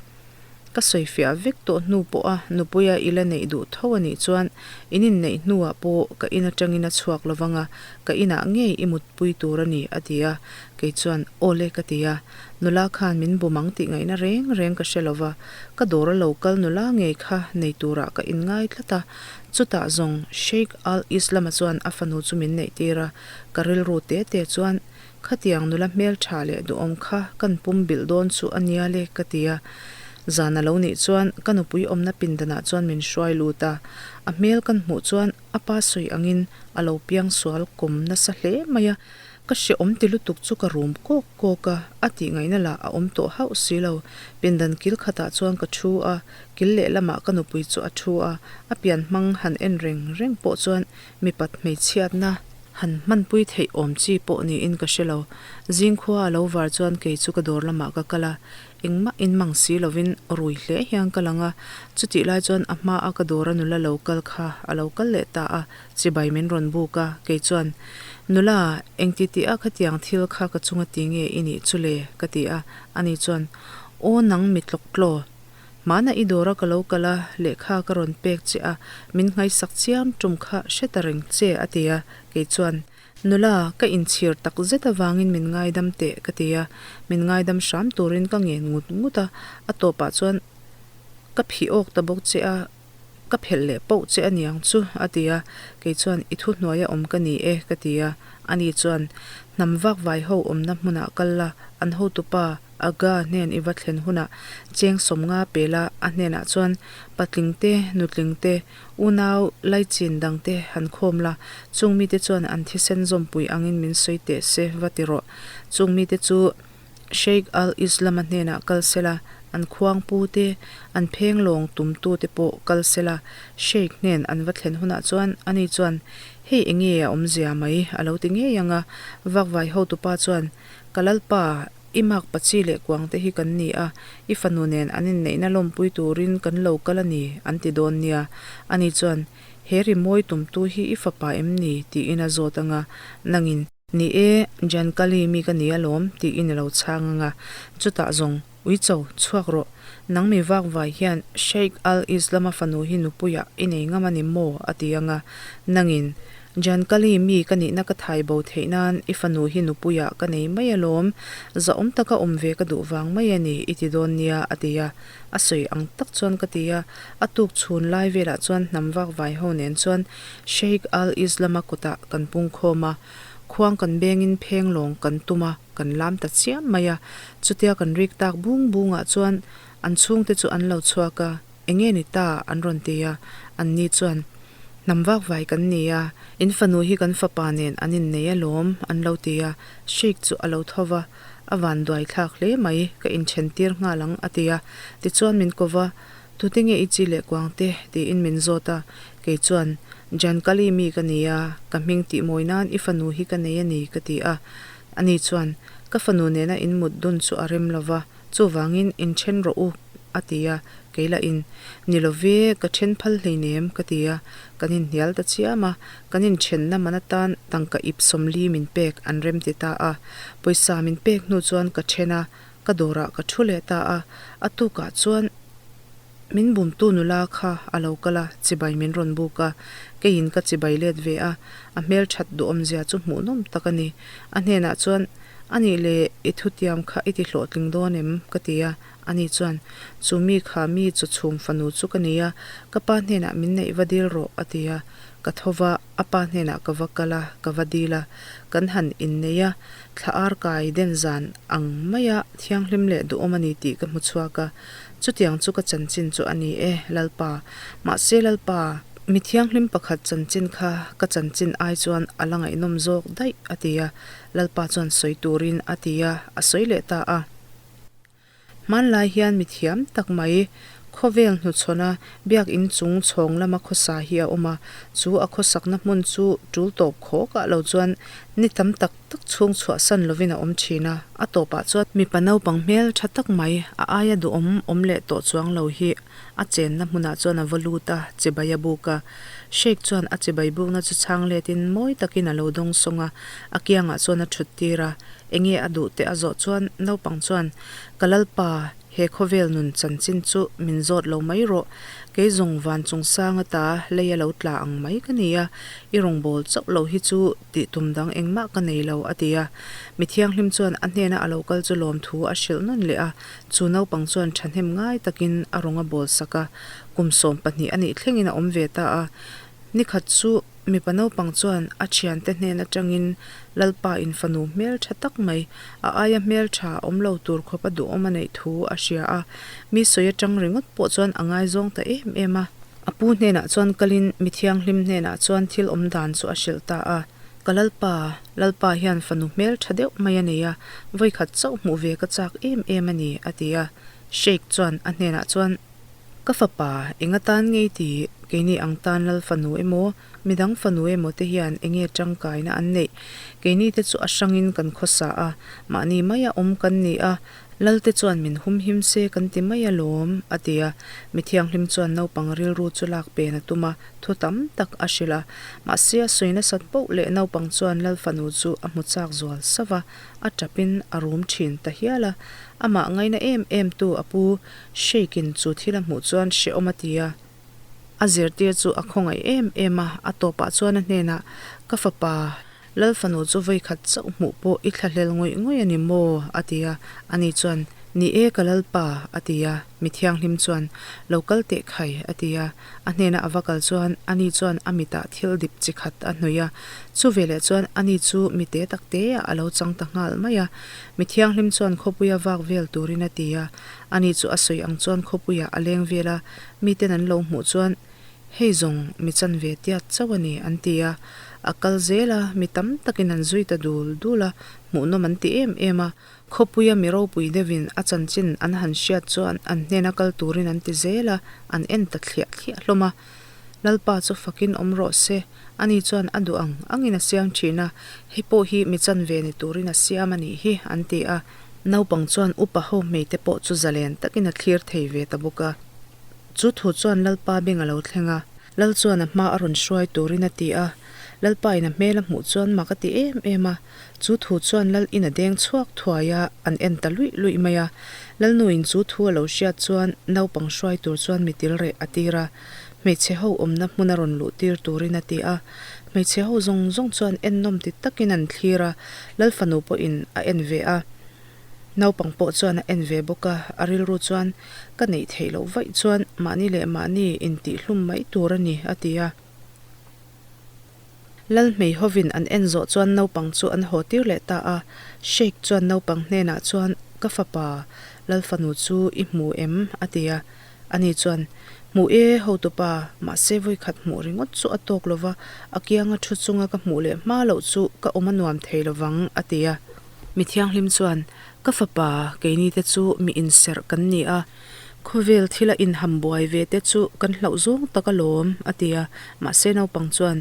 Ka sawifiah vek tawh hnu pawha nupuia i la neih duh tho a nih chuan in inneih hnuah pawh ka in atangin a chhuak lo vang a, ka inah ngei i mutpui tur a ni, a ti a. Kei chuan, Aw le, ka ti a. Nula khan min bum ang tih ngaihna reng reng ka hre lo va, ka dawr a lo kal nula ngei kha nei turah ka inngai tlat a. Chutah zawng Sheikh Al-Islam-a chuan a fanu chu min neih tir a, ka rilru te te chuan, Khatiang nula hmeltha leh duhawm kha kan pum bilh dawn chu a nia le ka ti a. Zan a lo nih chuan ka nupui awmna pindanah chuan min hruai lut a, a hmel kan hmuh chuan a pa sawi angin a lo piangsual kawm nasa hle mai a. Ka hrehawm ti lutuk chu ka rum kawk kawk a, a tih ngaihna lah a awm tawh hauh si lo. Pindan kil khatah chuan ka thu a, kil lehlamah ka nupui chu a thu a, a pian hmang han en reng reng pawh chuan mipat hmeichhiatna han hmanpui theih awm chi pawh niin ka hre lo. Zingkhua a lo var chuan kei chu ka dawr lamah ka kal a, engmah in mang si lovin rui hle hian ka lang a, chutih lai chuan a hmaa ka dawra nula lo kal kha a lo kal leh ta a, Chibai min rawn buk a, kei chuan, Nula, engti tih a khatiang thil kha ka chunga ti nge i nih chu le? ka ti a, ani chuan, Aw nang mi tlawk tlaw, hmana i dawra ka lo kal a, lehkha ka rawn pek che a, min nghaisak chiam tum kha hre ta reng che, a ti a, kei chuan, Nula, ka inchhir tak zet avangin min ngaidam teh, ka ti a, min ngaidam hram turin ka ngen ngut ngut a, a tawpah chuan ka phih awk ta bawk che a, Ka phelh leh poh che a niang chu, a ti a. Kei chuan, I thuhnuaia awm ka ni e, ka ti a. Ani chuan, Hnam vak vai ho awmna hmunah kal la, an hotupa Aga hnen i va thlen hunah cheng sawmnga pe la, a hnenah chuan patling te, nutling te, unau laichin dang te han khawm la, chung mite chuan an thisen zawmpui angin min sawi teh se va ti rawh. Chung mite chu Sheikh al-Islam-a hnenah kal sela, an khuangpu te, an phenglawng tumtu te pawh kal sela, Sheikh hnen an va thlen hunah chuan ani chuan, Hei enge a awmzia mai? a lo ti ngei ang a. Vakvai hotupa chuan, Ka lalpa, i mak pachi leh kuang te hi kan ni a, i fanu nen an inneihna lawmpui turin kan lo kal a ni, an ti dawn nia. Ani chuan, He rimawi tumtu hi i fapa em ni? tiin a zawt ang a, nangin, Ni e, Giancalli mi ka ni alawm, tiin a lo chhang ang a. Chutah zawng, Uicho, chhuak rawh. Nang mi vak vai hian Sheikh al-Islam-a fanu hi nupuiah i nei ngam a ni maw? a ti ang a. Nangin, Jankali mi ka nihna ka thai bo theih nan i fanu hi nupuiah ka nei mai alawm, zahawm taka awm ve ka duh vang mai a ni i ti dawn nia a ti a. A sawi ang tak chuan ka ti a, a tuk chhun lai velah chuan hnam vak vai ho nen chuan Sheikh al-Islam-a kutah kan pungkhawm a, khuang kan bengin pheng lawng kan tum a, kan lam ta chiam mai a. Chutia kan rik tak bung bungah chuan an chhungte chu an lo chhuak a, Enge ni ta? an rawn ti a, anni chuan, Hnam vak vai kan ni a, in fanu hi kan fapa nen an innei alawm, an lo ti a. Sheikh chu a lo tho va, A van duai thlak hle mai, ka inthen tir nghal ang, a ti a. Tichuan min ko va, Tute nge i chi leh kuang te? tiin min zawt a. Kei chuan, Jankali mi ka ni a, ka hming tih mawi nan i fanu hi ka nei a ni, ka ti a. Ani chuan, Ka fanu nena in mut dun chu a rem lo va, Chuvangin inthen rawh u, a ti a, kei lahin, Ni lo ve, ka then phal hleinem, ka ti a, kan inhnial ta chiam a, kan inthenna man atan tangka ip 40 min pek an rem ti ta a. Pawisa min pek hnu chuan ka then a, ka dawrah ka thu leh ta a, a tukah chuan min bumtu nula kha a lo kal a, chibai min rawn buk a, keiin ka chibai let ve a, a hmelthat duhawmzia chu hmuhnawm tak a ni. A hnenah chuan, A nih leh i thutiam kha i ti hlawhtling dawn em? ka ti a. Ani chuan, Chu mi kha mi chaw chhum fanu chu ka nei a, ka pa hnenah min neih va dil rawh, a ti a. Ka tho va, a pa hnenah ka va kal a, ka va dil a. Kan han innei a, thla ar kai den zan ang maia thianghlim leh duhawm a ni tih ka hmu chhuak a. Chutiang chu ka chanchin chu a ni e, Lalpa. Mahse Lalpa, mi thianghlim pakhat chanchin kha ka chanchin ai chuan a la ngaihnawm zawk daih, a ti a. Lalpa chuan sawi turin a ti a, a sawi leh ta a. Hmanlai hian mi thiam tak mai, khawvel hnuchhawna biak in chung chhawng lama khawsa hi a awm a, chu a khawsakna hmun chu tul tawp khawkah lo chuan ni tam tak tak chhung chhuahsan lovin a awm thin a. A tawpah chuan mipa naupang hmel tha tak mai, a aia duhawm awm leh tawh chuang lo hi A chenna hmunah chuan a va lut a, chibai a buk a. Sheikh chuan a chibai bukna chu chhang letin mawi takin a lo dawng sawng a, a kiangah chuan a thut tir a. Enge a duh teh a zawh chuan naupang chuan, Ka lalpa, he khawvel nun chanchin chu min zawt lo mai rawh. Kei zawng van chung sang ata lei a lo tla ang mai ka ni a, i rawngbâwl chauh lo hi chu tih tum dang engmah ka nei lo, a ti a. Mi thianghlim chuan a hnena a lo kal chu lawmthu a hrilh nawn leh a. Chu naupang chuan thahnem ngai takin a rawng a bawl sak a, kum 12 a nih thlengin a awm ve ta a. Nikhat chu mipa naupang chuan a thiante hnen atangin Lalpa in fanu hmeltha tak mai, a aia hmeltha awm lo tur khawp a duhawm a neih thu a hria a. Mi sawi atang ringawt pawh chuan a ngaizawng ta em em a. A pu hnenah chuan kalin mi thianghlim hnenah chuan thil awm dan chu a hrilh ta a. Ka Lalpa, Lalpa hian fanu hmel tha deuh mai a nei a, vawikhat chauh hmuh ve ka chak em em a ni, a ti a. Sheikh chuan a hnenah chuan, Ka fapa, eng atan ngei ti? Keini ang tan Lal fanu emaw, midang fanu emaw te hian enge tangkaina an neih? Keini te chu a hrangin kan khawsa a, mahni maia awm kan ni a, Lalte chuan min humhim se kan ti mai alawm, a ti a. Mi thianghlim chuan naupang rilru chu lak pen a tum a, thu tam tak a hrilh a. Mahse a sawi nasat poh leh naupang chuan Lal fanu chu a hmu chak zual sauh a, a tapin a rum thin ta hial a. Amah ngaina em em tu a pu Sheikh-in chu thil a hmuh chuan hrehawm a ti a. A zirtir chu a khawngaih em em a, a tawpah chuan a hnenah, Ka fapa, Lal fanu chu vawikhat chauh hmuh pawh i thlahlel ngawih ngawih a ni maw? a ti a. Ani chuan, Ni e, ka Lalpa, a ti a. Mi thianghlim chuan, Lo kal teh khai, a ti a. A hnena a va kal chuan, ani chuan a mitah thil dip chi khat a hnawih a. Chu veleh chuan ani chu mi te tak teah a lo chang ta nghal mai a. Mi thianghlim chuan khawpuia vak vel turin a ti a. Ani chu a sawi ang chuan khawpuiah a leng vel a, miten an lo hmuh chuan, Hei zawng mi chan ve tiat chauh a ni, an ti a. A kal zel a, mi tam takin an zui ta dul dul a, hmuhnawm an ti em em a. Khawpuia mi ropui deuhin a chanchin an han hriat chuan an hnena kal turin an ti zel a, an en ta thliah thliah hlawm a. Lalpa chu fakin awm rawh se, ani chuan a duh ang angin a siam thin a, hei pawh hi mi chan ve ni turin a siam a nih hi, an ti a. Naupang chuan upa ho hmeite pawh chu zalen takin a thlir thei ve ta bawk a. Chu thu chuan Lalpa beng a lo thleng a. Lal chuan a hma a rawn hruai turin a ti a. Lalpa in a hmel a hmuh chuan mak a ti em em a. Chu thu chuan Lal in a deng chhuak thuai a, an en ta luih luih mai a. Lalnu in chu thu a lo hriat chuan naupang hruai tur chuan mi til reh a tir a. Hmeichhe ho awmna hmun a rawn luh tir turin a ti a. Hmeichhe ho zawng zawng chuan ennawm ti takin an thlir a, Lal fanu pawhin a en ve a. Naupang pawh chuan a en ve bawk a, a rilru chuan, Ka neih theih loh vaih chuan mahni leh mahni intihhlum mai tur a ni, a ti a. Lalhmei hovin an en zawh chuan naupang chu an haw tir leh ta a. Sheikh chuan naupang hnenah chuan, Ka fapa, Lal fanu chu i hmu em? a ti a. Ani chuan, Hmu e, hotupa, mahse vawikhat hmuh ringawt chu a tawk lova, a kianga thu chunga ka hmuh leh hma loh chu ka awm a nuam thei lovang, a ti a. Mi thianghlim chuan, Ka fapa, keini te chu mi inserh kan ni a, khawvel thila inham buai ve te chu kan hlauh zawng tak alawm, a ti a. Mahse naupang chuan,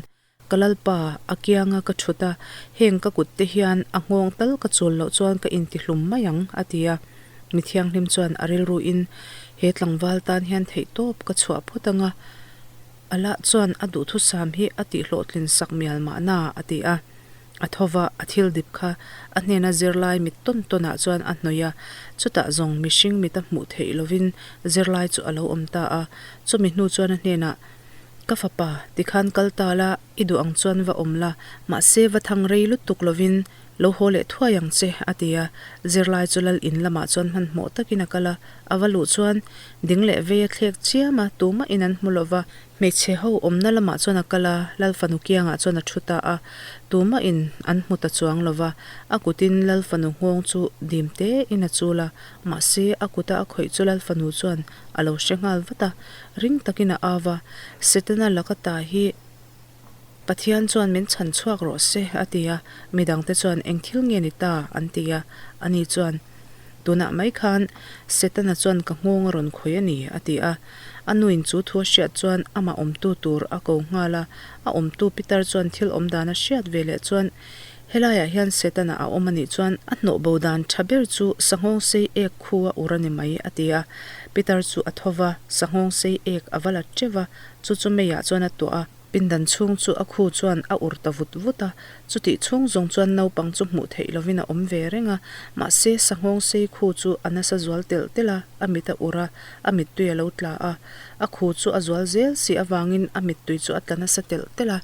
Ka lalpa, a kianga ka thut a, heng ka kut te hian a nghawng tal ka chul loh chuan ka intihlum mai ang, a ti a. Mi thianghlim chuan a rilruin, He tlangval tan hian theihtawp ka chhuah phawt ang a, Allah chuan a duhthusam hi a tihhlawhtlin sak mial mahna, a ti a. A tho va, a thil dip kha a hnena zirlai mit tawn tawnah chuan a hnawih a, chutah zawng mihring mita hmuh theih lovin zirlai chu a lo awm ta a. Chumi hnu chuan a hnenah, Ka fapa, tikhan kal ta la, i duh ang chuan va awm la, mahse va thang rei lutuk lovin lo haw leh thuai ang che, a ti a. Zirlai chu lal in lamah chuan hmanhmawh takin a kal a, a va luh chuan ding leh vei a thlek chiam a, tumah in an hmu lova. Hmeichhe ho awmna lamah chuan a kal a, Lal fanu kiangah chuan a thu ta a. Tumahin an hmu ta chuang lo va, a kutin Lal fanu nghawng chu dim tein a chul a, mahse a kuta a khawih chu Lal fanu chuan a lo hre nghal vat a, ring takin a au va, Setana laka ta hi Pathian chuan min chhan chhuak rawh se, a ti a. Midangte chuan eng thil nge ni ta? an ti a. Ani chuan, Tunah mai khan Setana chuan ka nghawng a rawn khawih a ni, a ti a. A nuin chu thu a hriat chuan amah awmtu tur a ko nghal a. A awmtu Peter chuan thil awm dan a hriat ve leh chuan, Helaiah hian Setana a awm a nih chuan a hnawh bo dan tha ber chu sanghawng sei ek khu a ur a ni mai, a ti a. Peter chu a tho va, sanghawng sei ek a va la teuh va, chu chu meiah chuan a tuah a. Pindan chhung chu a khu chuan a ur ta vut vut a, chutih chhung zawng chuan naupang chu hmuh theih lovin a awm ve reng a, mahse sanghawng sei khu chu a nasa zual telh telh a, a mit a ur a, a mittui a lo tla a, a khu chu a zual zel si avangin a mittui chu a tla nasa telh telh a,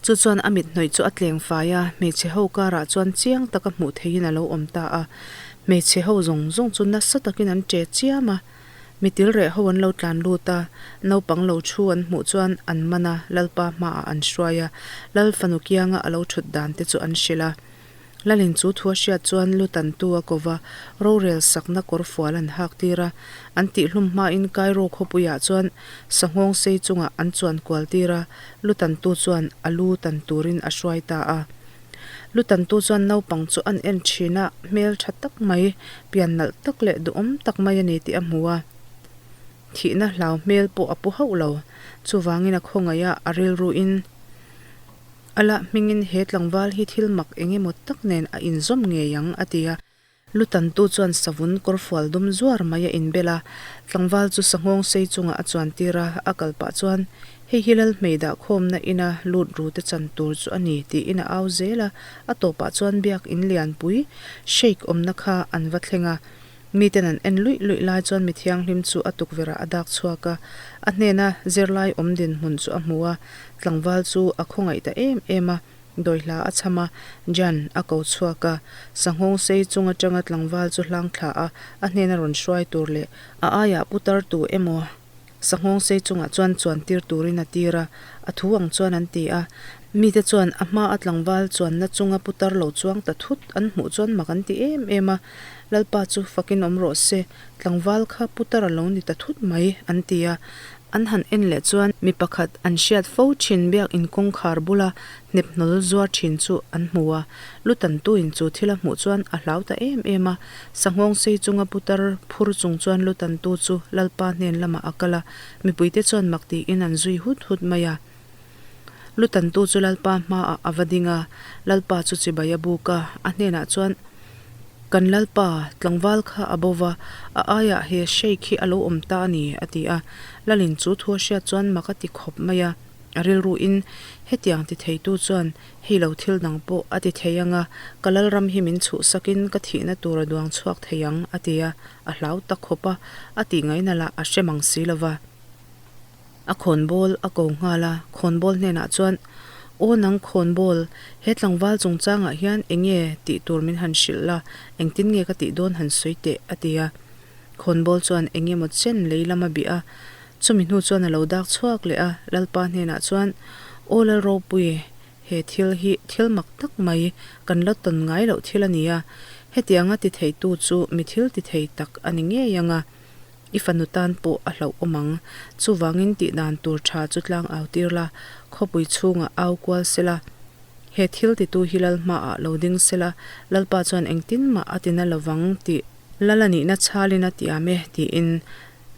chu chuan a mit hnawih chu a tleng fai a, hmeichhe ho karah chuan chiang taka hmuh theihin a lo awm ta a, hmeichhe ho zawng zawng chu nasa takin an ṭe chiam a. Mitil reh ho an lo tlan lut a, naupang lo thu an hmuh chuan an man a, Lalpa hmaah an hruai a, Lal fanu kianga a lo thut dan te chu an hrilh a. Lalin chu thu a hriat chuan lu tantu a ko va, rorel sakna kawr fual an hak tir a, an tihhlum hmain Cairo khawpuiah chuan sanghawng sei chungah an chuan kual tir a, lu tantu chuan a lu tan turin a hruai ta a. Lu tantu chuan naupang chu an en thin a, hmel tha tak mai, pian nalh tak leh duhawm tak mai a ni tih a hmu a. Thihna hlau hmel pawh a pu hauh lo. Chuvangin a khawngaih a, a rilruin a lah hmingin he tlangval hi thil mak eng emaw tak nen a inzawm ngei ang a ti a. Lu tantu chuan savun kawrfual dum zuar mai a inbel a, tlangval chu sanghawng sei chungah a chuan tir a, a kal pah chuan, Hei hi Lalhmei dahkhawmna ina lut ru te chan tur chu a ni, tiin a au zel a, a tawpah chuan biak in lianpui Sheikh awmna kha an va thleng a. Miten an en luih luih lai chuan mi thianghlim chu a tukverh ah a dak chhuak a, a hnena zirlai awm dinhmun chu a hmu a, tlangval chu a khawngaih ta em em a. Dawihla a chham a, Jan a ko chhuak a, sanghawng sei chung atanga tlangval chu hlang thla a, a hnena rawn hruai tur leh a aiah putar tu emaw sanghawng sei chungah chuan chuan tir turin a tir a, a thu ang chuan an ti a. Mite chuan a hma a tlangval chuanna chunga putar lo chuang ta thut an hmuh chuan mak an ti em em a, Lalpa chu fakin awm rawh se, tlangval kha putar a lo ni ta thut mai an ti a. An han en leh chuan mi pakhat an hriat fo thin biak in kawngkhar bula hnep hnawl zuar thin chu an hmu a. Lu tantuin chu thil a hmuh chuan a hlau ta em em a. Sanghawng sei chunga putar phur chung chuan lu tantu chu Lalpa hnen lamah a kal a, mipuite chuan mak tiin an zui hut hut mai a. Lu tantu chu Lalpa hmaah a va ding a, Lalpa chu chibai a buk a, a hnenah chuan, Kan Lalpa, tlangval kha a bo va, a aiah he Sheikh hi a lo awm ta a ni, a ti a. Lalin chu thu a hriat chuan mak a ti khawp mai a, a rilruin, Hetiang ti theitu chuan hei lo thil dang pawh a ti thei ang a, ka Lalram hi min chhuhsakin ka thihna tur a duang chhuak thei ang, a ti a, a hlau ta khawp a, a tih ngaihna lah a hre mang si lo va. A khawnbawl a ko nghal a, khawnbawl hnenah chuan, Aw nang khawnbawl, he tlangval chungchangah hian eng nge tih tur min han hrilh la, engtin nge ka tih dawn han sawi teh, a ti a. Khawnbawl chuan eng emaw chen lei lam a bih a, chumi hnu chuan a lo dak chhuak leh a, Lalpa hnenah chuan, Aw Lalropui, he thil hi thil mak tak mai, kan la tawn ngai loh thil a ni a, hetianga ti theitu chu mi thil ti thei tak a ni ngei ang a. I fanu tan pawh a hlauh awm ang. Chuvangin tih dan tur tha chu tlang au tir la, khawpui chhungah au kual se la. He thil titu hi Lal hmaah lo ding se la, Lalpa chuan engtin mah a tina lovang tih Lal a nihna chhalin a tiam e, tiin.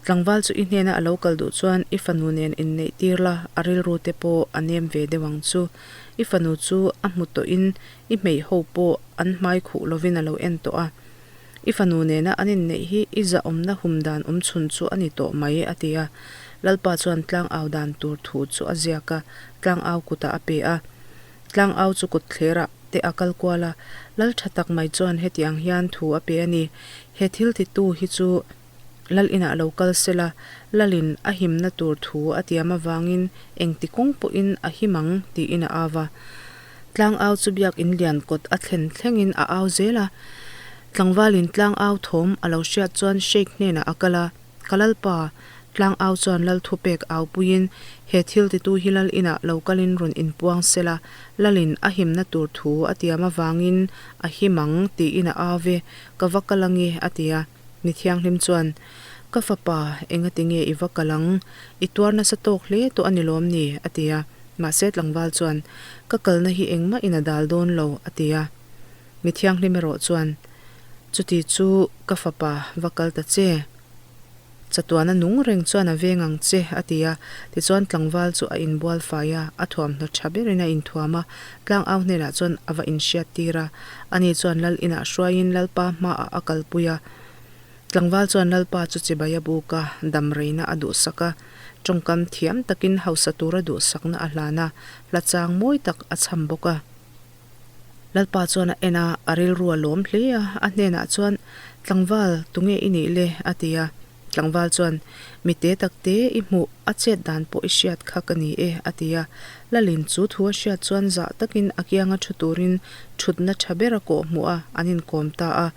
Tlangval chu i hnena a lo kal duh chuan i fanu nen inneih tir la, a rilru te pawh a nem ve deuh ang chu. I fanu chu a hmu tawhin i hmeiho pawh an hmai khuh lovin a lo en tawh a. I fanu nena an inneih hi i zahawmna hum dan awm chhun chu a ni tawh mai, a ti a. Lalpa chuan tlangau dan tur thu chu a ziak a, tlangau kutah a pe a. Tlangau chu kut thlerah te a kal kual a, Lal tha tak mai chuan heti ang hian thu a pe a ni, He thil titu hi chu Lal inah lo kal sela, Lalin a himna tur thu a tiam avangin engti kawng pawhin a him ang, tiin a au a. Tlangau chu biakin lian kawt a thlen thlengin a au zel a. Tlangvalin tlangau thawm a lo hriat chuan Sheikh hnenah a kal a, Ka lalpa, tlangau chuan lal thupek au puiin he thil titu hi lal inah lo kalin rawn inpuang sela, lalin a himna tur thu a tiam avangin a him ang tiin a au ve, ka va kal ange a ti a. Mi thianghlim chuan, Ka fapa, engati nge i va kal ang? I tuar nasa tawk hle tawh a ni lawm ni? a ti a. Mahse tlangval chuan, Ka kalna hi engmah in a dal dawn lo, a ti a. Mi thianghlim erawh chuan, Chuti chu ka fapa, va kal ta che. Chatuana nung reng chuan a veng ang che, a ti a. Tichuan tlangval chu a inbual fai a, a thuamhnaw tha berin a inthuam a, tlangau hnenah chuan a va inhriat tir a. Ani chuan lal inah hruaiin Lalpa hmaah a kalpui a. Tlangval chuan Lalpa chu chibai a buk a, dam reina a duhsak a, tawngkam thiam takin hausa tura duhsakna a hlan a, hla chang mawi tak a chham bawk a. Lalpa chuan a en a, a rilru a lawm hle a, a hnenah chuan, Tlangval, tunge i nih le? a ti a. Tlangval chuan, Mi te tak te i hmuh, a chet dan pawh i hriat kha ka ni e, a ti a. Lalin chu thu a hriat chuan zah takin a kianga thu turin thutna tha ber a kawh hmuh a, an inkawm ta a.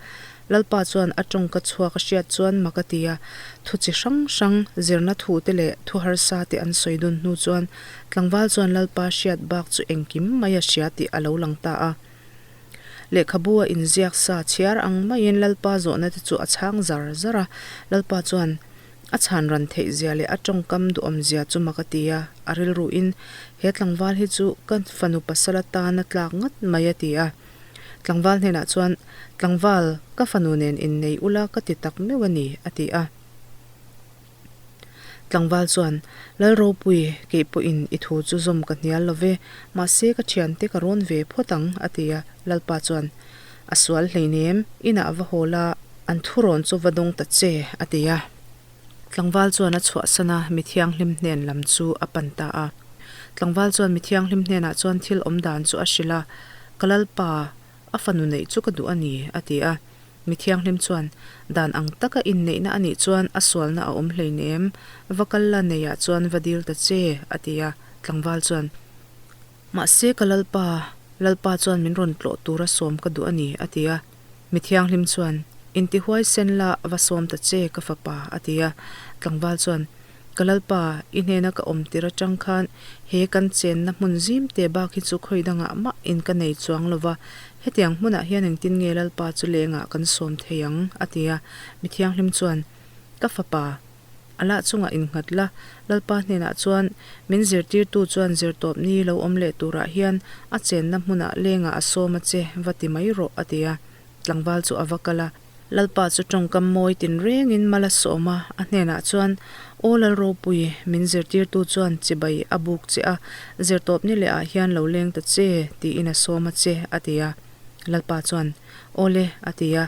Lalpa chuan a tawngka chhuak a hriat chuan mak a ti a, thu chi hrang hrang, zirna thu te leh thu harsa te an sawi dun hnu chuan tlangval chuan Lalpa hriat bak chu engkim mai a hria tih a lo lang ta a. Lehkhabu a inziak sa chhiar ang maiin Lalpa zawhna te chu a chhang zar zar a, Lalpa chuan a chhan ran theih zia leh a tawngkam duhawm zia chu mak a ti a, a rilruin he tlangval hi chu ka fanu pasal atana tlak ngat mai a ti a. Tlangval hnenah chuan, Tlangval, ka fanu nen innei ula ka ti tak meuh a ni, a ti a. Tlangval chuan, Lalropui, kei pawhin i thu chu zawm ka hnial lo ve, mahse ka thiante ka rawn ve phawt ang, a ti a. Lalpa chuan, A sual hleinem, inah va haw la, an thurawn chu va dawng ta che, a ti a. Tlangval chuan a chhuahsan a, mi thianghlim hnen lam chu a pan ta a. Tlangval chuan mi thianghlim hnenah chuan thil awm dan chu a hrilh a, Ka lalpa, a fanu neih chu ka duh a ni, a ti a. Mi thianghlim chuan, Dan ang taka inneihna a nih chuan a sualna a awm hleinem, va kal la neiah chuan va dil ta che, a ti a. Tlangval chuan, Mahse ka lalpa, lalpa chuan min rawn tlawh tura sawm ka duh a ni, a ti a. Mi thianghlim chuan, Intihuai sen la va sawm ta che, ka fapa, a ti a. Tlangval chuan, Ka lalpa, i hnena ka awm tir atang khan he kan chenna hmun zim te bak hi chu khawi dangah mah in ka nei chuang lo va, hetiang hmunah hian engtin nge lalpa chu lengah kan sawm thei ang? a ti a. Mi thianghlim chuan, Ka fapa, a lah chungah innghat la, lalpa hnenah chuan min zirtirtu chuan zirtawp ni lo awm leh turah hian a chenna hmunah lengah a sawm a che, va ti mai rawh, a ti a. Tlangval chu a va kal a. Lalpa chu tawngkam mawi tinrengin mal a sawm a, a hnenah chuan, Aw Lalropui, min zirtirtu chuan chibai a buk che a, zirtawp ni lehah hian lo leng ta che, tiin a sawm a che, a ti a. Lalpa chuan, Aw le, a ti a.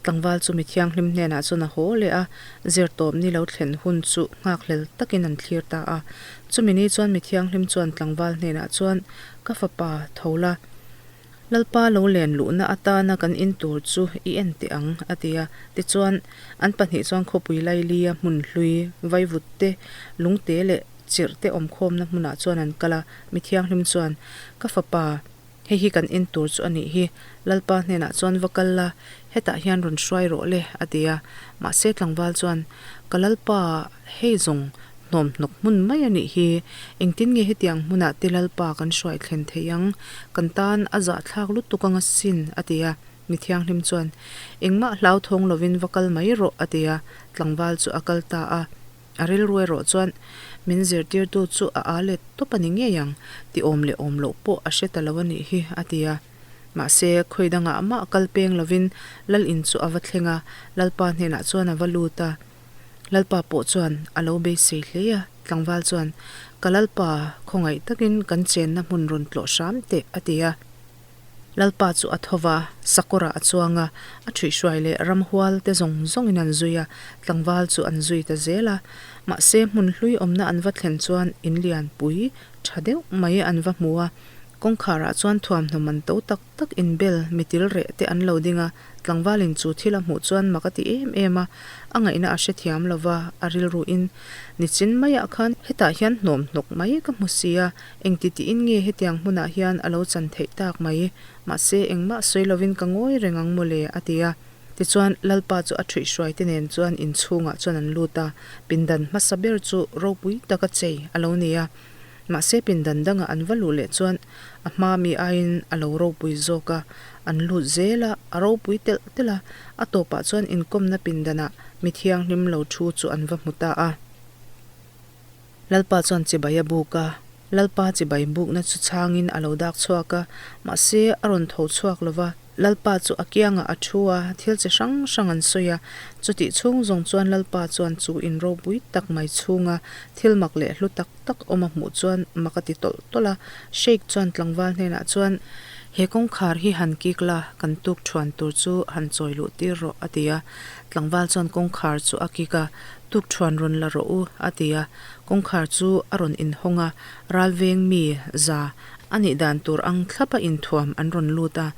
Tlangval chu mi thianghlim hnenah chuan a haw leh a, zirtawp ni lo thlen hun chu nghakhlel takin an thlir ta a. Chumi ni chuan mi thianghlim chuan tlangval hnenah chuan, Ka fapa, tho la. Lalpa lo len luhna atana kan in tur chu i en teh ang, a ti a. Tichuan, an pahnih chuan khawpui Lailia hmun hlui, vaivut te, lungte leh. chirh te awm khawmna hmunah chuan an kal a, mi thianghlim chuan, Ka fapa, hei hi kan en tur chu a nih hi, Lalpa hnenah chuan va kal la, hetah hian rawn hruai rawh le, a ti a. Mahse tlangval chuan, Ka Lalpa, hei zawng hnawm hnawk hmun mai a nih hi, engtin nge hetiang hmunah te Lalpa kan hruai thlen thei ang, kan tan a zahthlak lutuk anga sin, a ti a. Mi thianghlim chuan, Engmah hlauthawng lovin va kal mai rawh, a ti a, tlangval chu a kal ta a. A rilru erawh chuan, Min zirtirtu chu a aa let tawp a ni ngei ang, ti awm leh awm loh pawh a hre ta lo a nih hi, a ti a. Mahse, khawi dangah mah kal peng lovin Lal in chu a va thleng a, Lalpa hnenah chuan a va lut a. Lalpa pawh chuan a lo beisei hle a, tlangval chuan, Ka Lalpa, khawngaih takin kan chenna hmun rawn tlawh hram teh, a ti a. Lalpa chu a tho va, sakawrah a chuang a, a ṭhuihhruai leh ramhual te zawng zawngin an zui a, tlangval chu an zui ta zel a. Mahse, hmun hlui awmna an va thlen chuan in lian pui ṭha deuh mai an va hmu a, kawngkharah chuan thuamhnaw man to tak tak inbel mitil reh te an lo ding a, tlangvalin chu thil a hmuh chuan mak a ti em em a, a ngaihna a hrethiam lo va, a rilruin, Nichin maiah khan hetah hian hnawm hnawk mai ka hmu si a, Engti tiin nge hetiang hmunah hian a lo chan theih tak mai? Mahse, engmah sawi lovin ka ngawi reng ang mawle, a ti a. Tichuan, Lalpa chu a ṭhuihhruaite nen chuan inchhungah chuan an lut a, pindan hmasa ber chu ropui taka chei a lo ni a. Mahse, pindan dangah an va luh leh chuan a hma mi aiin a lo ropui zawk a, an lut zel a, a ropui telh telh a, a tawpah chuan inkawmna pindanah mi thianghlim lo thu chu an va hmu ta a. Lalpa chuan chibai a buk a, Lalpa chibai bukna chu chhangin a lo dak chhuak a, mahse a rawn tho chhuak lo va. Lalpa chu a kiangah a thu a, thil chi hrang hrang an sawi a. Chutih chhung zawng chuan Lalpa chuan chu in ropui tak mai chhunga thil mak leh hlu tak tak awm a hmuh chuan mak a ti tawlh tawlh a. Sheikh chuan tlangval hnenah chuan, He kawngkhar hi han kik la, kan tuk thuan tur chu han chawi luh tir rawh, a ti a. Tlangval chuan kawngkhar chu a kik a, Tukṭhuan rawn la rawh u, a ti a. Kawngkhar chu a rawn inhawng a, ralveng mi za a nih dan tur ang thlapa inthuam an rawn lut a.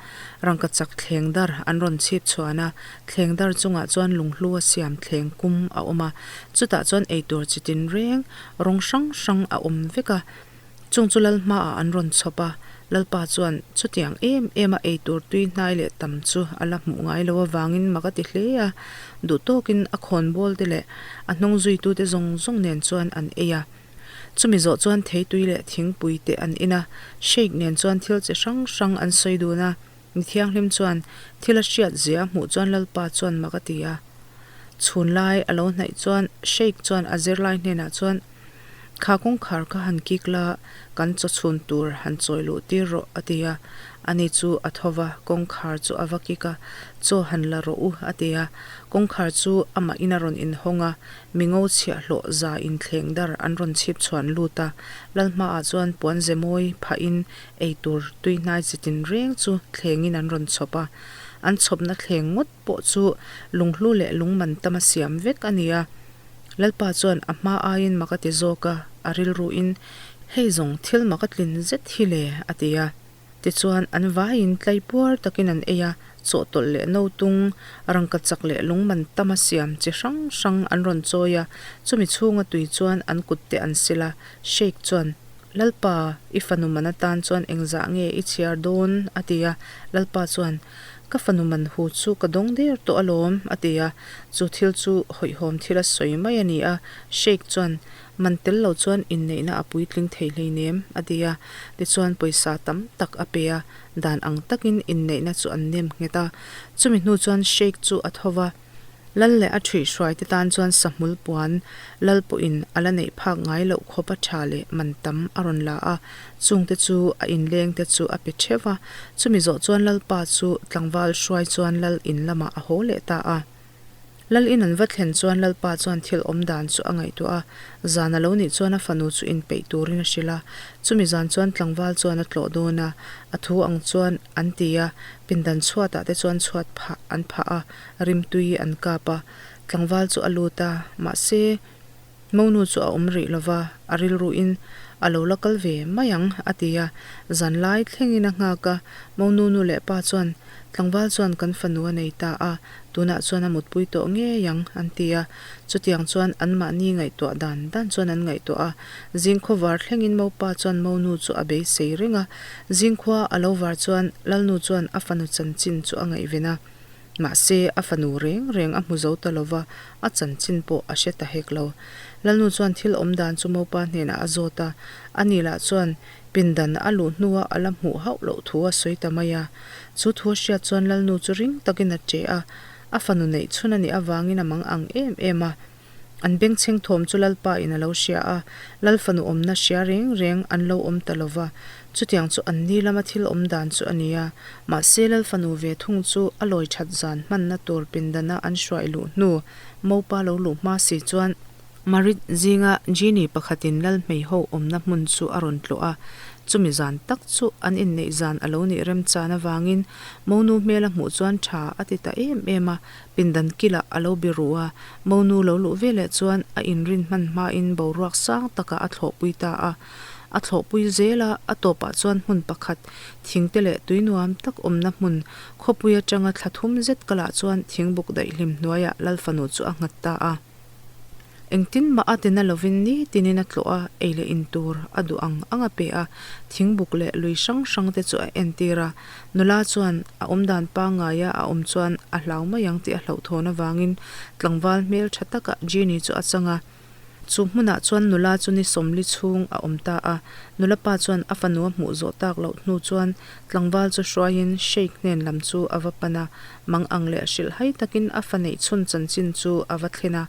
Rangkachak thleng dar an rawn chhip chhuan a, thleng dar chungah chuan lunghlu a siam thleng kum a awm a. Chutah chuan eitur chi tinreng rawng hrang hrang a awm vek a. Chung chu lal hmaah an rawn chhawp a, Lalpa chuan chutiang em em a eitur tui hnai leh tam chu a la hmuh ngai lo avangin mak a ti hle a, duh tawkin a khawnbawl te leh a hnung zuitute zawng zawng nen chuan an ei a. Chumi zawh chuan theitui leh thingpui te an in a, Sheikh nen chuan thil chi hrang hrang an sawi dun a, mi thianghlim chuan thil a hriat zia a hmuh chuan Lalpa chuan mak a ti a. Chhun lai a lo hnaih chuan Sheikh chuan a zirlai hnenah chuan, Kha kawngkhar kha han kik la, kan chaw chhun tur han chawi luh tir rawh, a ti a. Ani chu a tho va, kawngkhar chu a va kik a, Chaw han la rawh u, a ti a. Kawngkhar chu amah in a rawn inhawng a, mi ngo chhiahhlawh za inthleng dar an rawn chhip chhuan lut a. Lalhmaah chuan puan ze mawi phahin ei tur tui hnai chi tinreng chu thlengin an rawn chhawp a. An chhawpna thleng ngawt pawh chu lunghlu leh lungman tama siam vek a ni a. Lalpa chuan a hma aiin mak a ti zawk a, a rilruin, Hei zawng thil mak a tlin zet hi le, a ti a. Tichuan, an vaiin tlai puar takin an ei a, chawhtawlh leh notung, rangkachak leh lungman tama siam chi hrang hrang an rawn chawi a, chumi chhunga tui chuan an kutte an sil a. Sheikh chuan, Lalpa, i fanu man atan chuan engzah nge i chhiar dawn? a ti a. Lalpa chuan, Ka fanu man hu chu ka dawng der tawh alawm, a ti a. Chu thil chu hawihhawm thil a sawi mai a ni a. Sheikh chuan, Man tel lo chuan inneihna a puitling thei hleinem, a ti a. Tichuan pawisa tam tak a pe a, dan ang takin inneihna chu an nem nghet a. Chumi hnu chuan Sheikh chu a tho va. Lal leh a ṭhuihhruaite tan chuan sahmul puan lal pawhin a la neih phak ngai loh khawp a ṭha leh man tam a rawn la a, chungte chu a inlengte chu a pe ṭheuh a. Chumi zawh chuan Lalpa chu tlangval hruai chuan lal in lamah a haw leh ta a. Lal in an va thlen chuan Lalpa chuan thil awm dan chu a ngaihtuah a, zan a lo nih chuan a fanu chu inpeih turin a hrilh a. Chumi zan chuan tlangval chuan a tlawh dawn a, a thu ang chuan an ti a, pindan chhuatah te chuan chhuat phah an phah a, rimtui an kap a, tlangval chu a lut a, mahse, monu chu a awm rih lo va, a rilruin, A lo la kal ve mai ang, a ti a. Zanlai thlengin a nghak a, Monu nu leh pa chuan, Tlangval chuan kan fanu a nei ta a, tunah chuan a mutpui tawh ngei ang, an ti a. Chutiang chuan anmahni ngaihtuah dan dan chuan an ngaihtuah a. Zingkhua var thlengin Mopa chuan Monu chu a beisei reng a. Zingkhua a lo var chuan Lalnu chuan a fanu chanchin chu a ngaihven a. Mahse, a fanu reng reng a hmu zo ta lo va, a chanchin pawh a hre ta hek lo. Lalnu chuan thil awm dan chu Mopa hnenah a zawt a, ani lah chuan pindan a luh hnua a la hmuh hauh loh thu a sawi ta mai a. Chu thu a hriat chuan Lalnu chu ring takin a che a, a fanu neih chhun a nih avangin a mang ang em em a. An bengchheng thawm chu Lalpa in a lo hria a, Lal fanu awmna hria reng reng an lo awm ta lo va, chutiang chu an ni lama thil awm dan chu a ni a. Mahse Lal fanu ve thung chu a lawi that zan hmanna tur pindana an hruai luh hnu Mopa lo luh hma si chuan, Marit zinga Genie pakhatin Lal hmeiho awmna hmun chu a rawn tlawh a, chumi zan tak chu an inneih zan a lo nih remchan avangin Monu hmel a hmuh chuan tha a ti ta em em a, Pindan kilah a lo biru a, monu lo luh veleh chuan a inrin hman hmain boruak sang takah a thlawhpui ta a. A thlawhpui zel a, a tawpah chuan hmun pakhat, thingte leh tui nuam tak awmna hmun, khawpui atanga thla thum zet kalah chuan thingbuk daihlim hnuaiah Lalfanu chu a nghat ta a. Engtin mah a tina lovin nitinin a tlawh a, ei leh in tur a duh ang ang a pe a, thingbuk leh lui hrang hrang te chu a entir a. Nula chuan a awmdan pangngaia a awm chuan a hlau mai ang tih a hlauhthawn avangin tlangval hmel tha takah Genie chu a chang a. Chu hmunah chuan nula chu ni sawmli chhung a awm ta a. Nula pa chuan a fanu a hmuh zawh tak loh hnu chuan tlangval chu hruaiin Sheikh hnen lam chu a va pan a. Mang ang leh hrilhhai takin a fa neih chhun chanchin chu a va thlen a.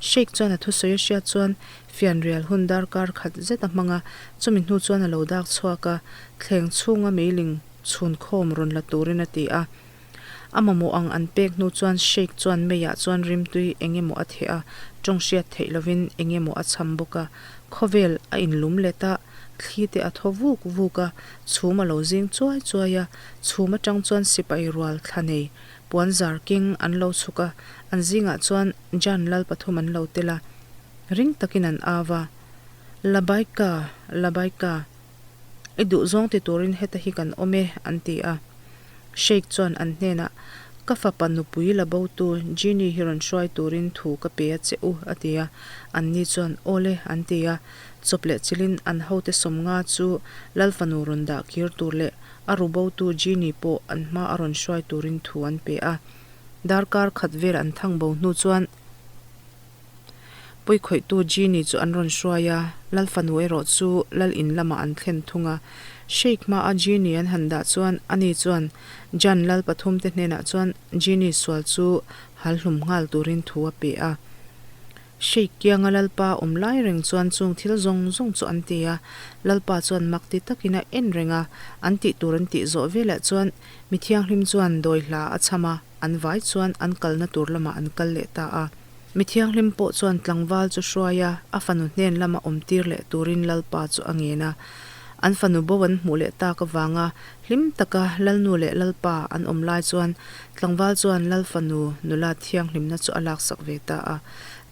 Sheikh chuan a thusawi a hriat chuan fianrial hun darkar khat zet a hmang a, chumi hnu chuan a lo dak chhuak a, thleng chhunga meiling chhun khawm rawn la turin a ti a. A mamawh ang an pek hnu chuan Sheikh chuan meiah chuan rimtui eng emaw a theh a, tawng hriat theih lovin eng emaw a cham bawk a. Khawvel a inlum let a, thli te a thaw vuk vuk a, chhum a lo zing chuai chuai a, Chhum atang chuan sipai rual thla nei puan zar keng an lo chhuk a, an zingah chuan Jan lal pathum an lo tel a, ring takin an au a, Labaika, Labaika, i duhzawng ti turin heta hi kan awm e, an ti a. Sheikh chuan an hnenah, Ka fapa nupui la botu Genie hi rawn hruai turin thu ka pe a che u, a ti a. Anni chuan, Awle, an ti a. Chawp leh chilhin an hote sawmnga chu lal fanu rawn dah kir tur leh A rubotu Genie pawh an hma a rawn hruai turin thu an pe a. Darkar khat vel an thang bo hnu chuan pawikhawihtu Genie chu an rawn hruai a, Lal fanu erawh chu Lal in lamah an thlen thung a. Sheikh hmaa Genie an han dah chuan ani chuan Jan Lal pathumte hnenah chuan Genie sual chu hal hlum nghal turin thu a pe a. Sheikh kianga Lalpa awm lai reng chuan chung thil zawng zawng chu an ti a, Lalpa chuan mak ti takin a en reng a, an tih tur an tih zawh velah chuan mi thianghlim chuan dawi hla a chham a, an vai chuan an kalna tur lamah an kal leh ta a. Mi thianghlim pawh chuan tlangval chu hruai a, a fanu hnen lama awm tir leh turin Lalpa chu a ngen a. An fanu bo an hmuh leh tak avanga hlim taka Lalnu leh Lalpa an awm lai chuan tlangval chuan Lal fanu nula thianghlimna chu a laksak ve ta a.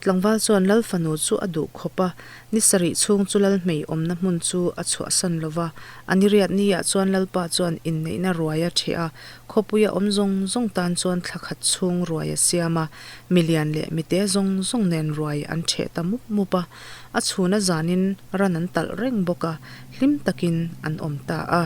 Tlangval chuan Lal fanu chu a duh khawp a, ni sarih chhung chu Lal hmei awmna hmun chu a chhuahsan lo va. A ni riat niah chuan Lalpa chuan inneihna ruai a ṭheh a, khawpuia awm zawng zawng tan chuan thla khat chhung ruai a siam a, milian leh mite zawng zawng nen ruai an ṭheh ta mup mup a. A chhuna zanin ran an talh reng bawk a, hlim takin an awm ta a.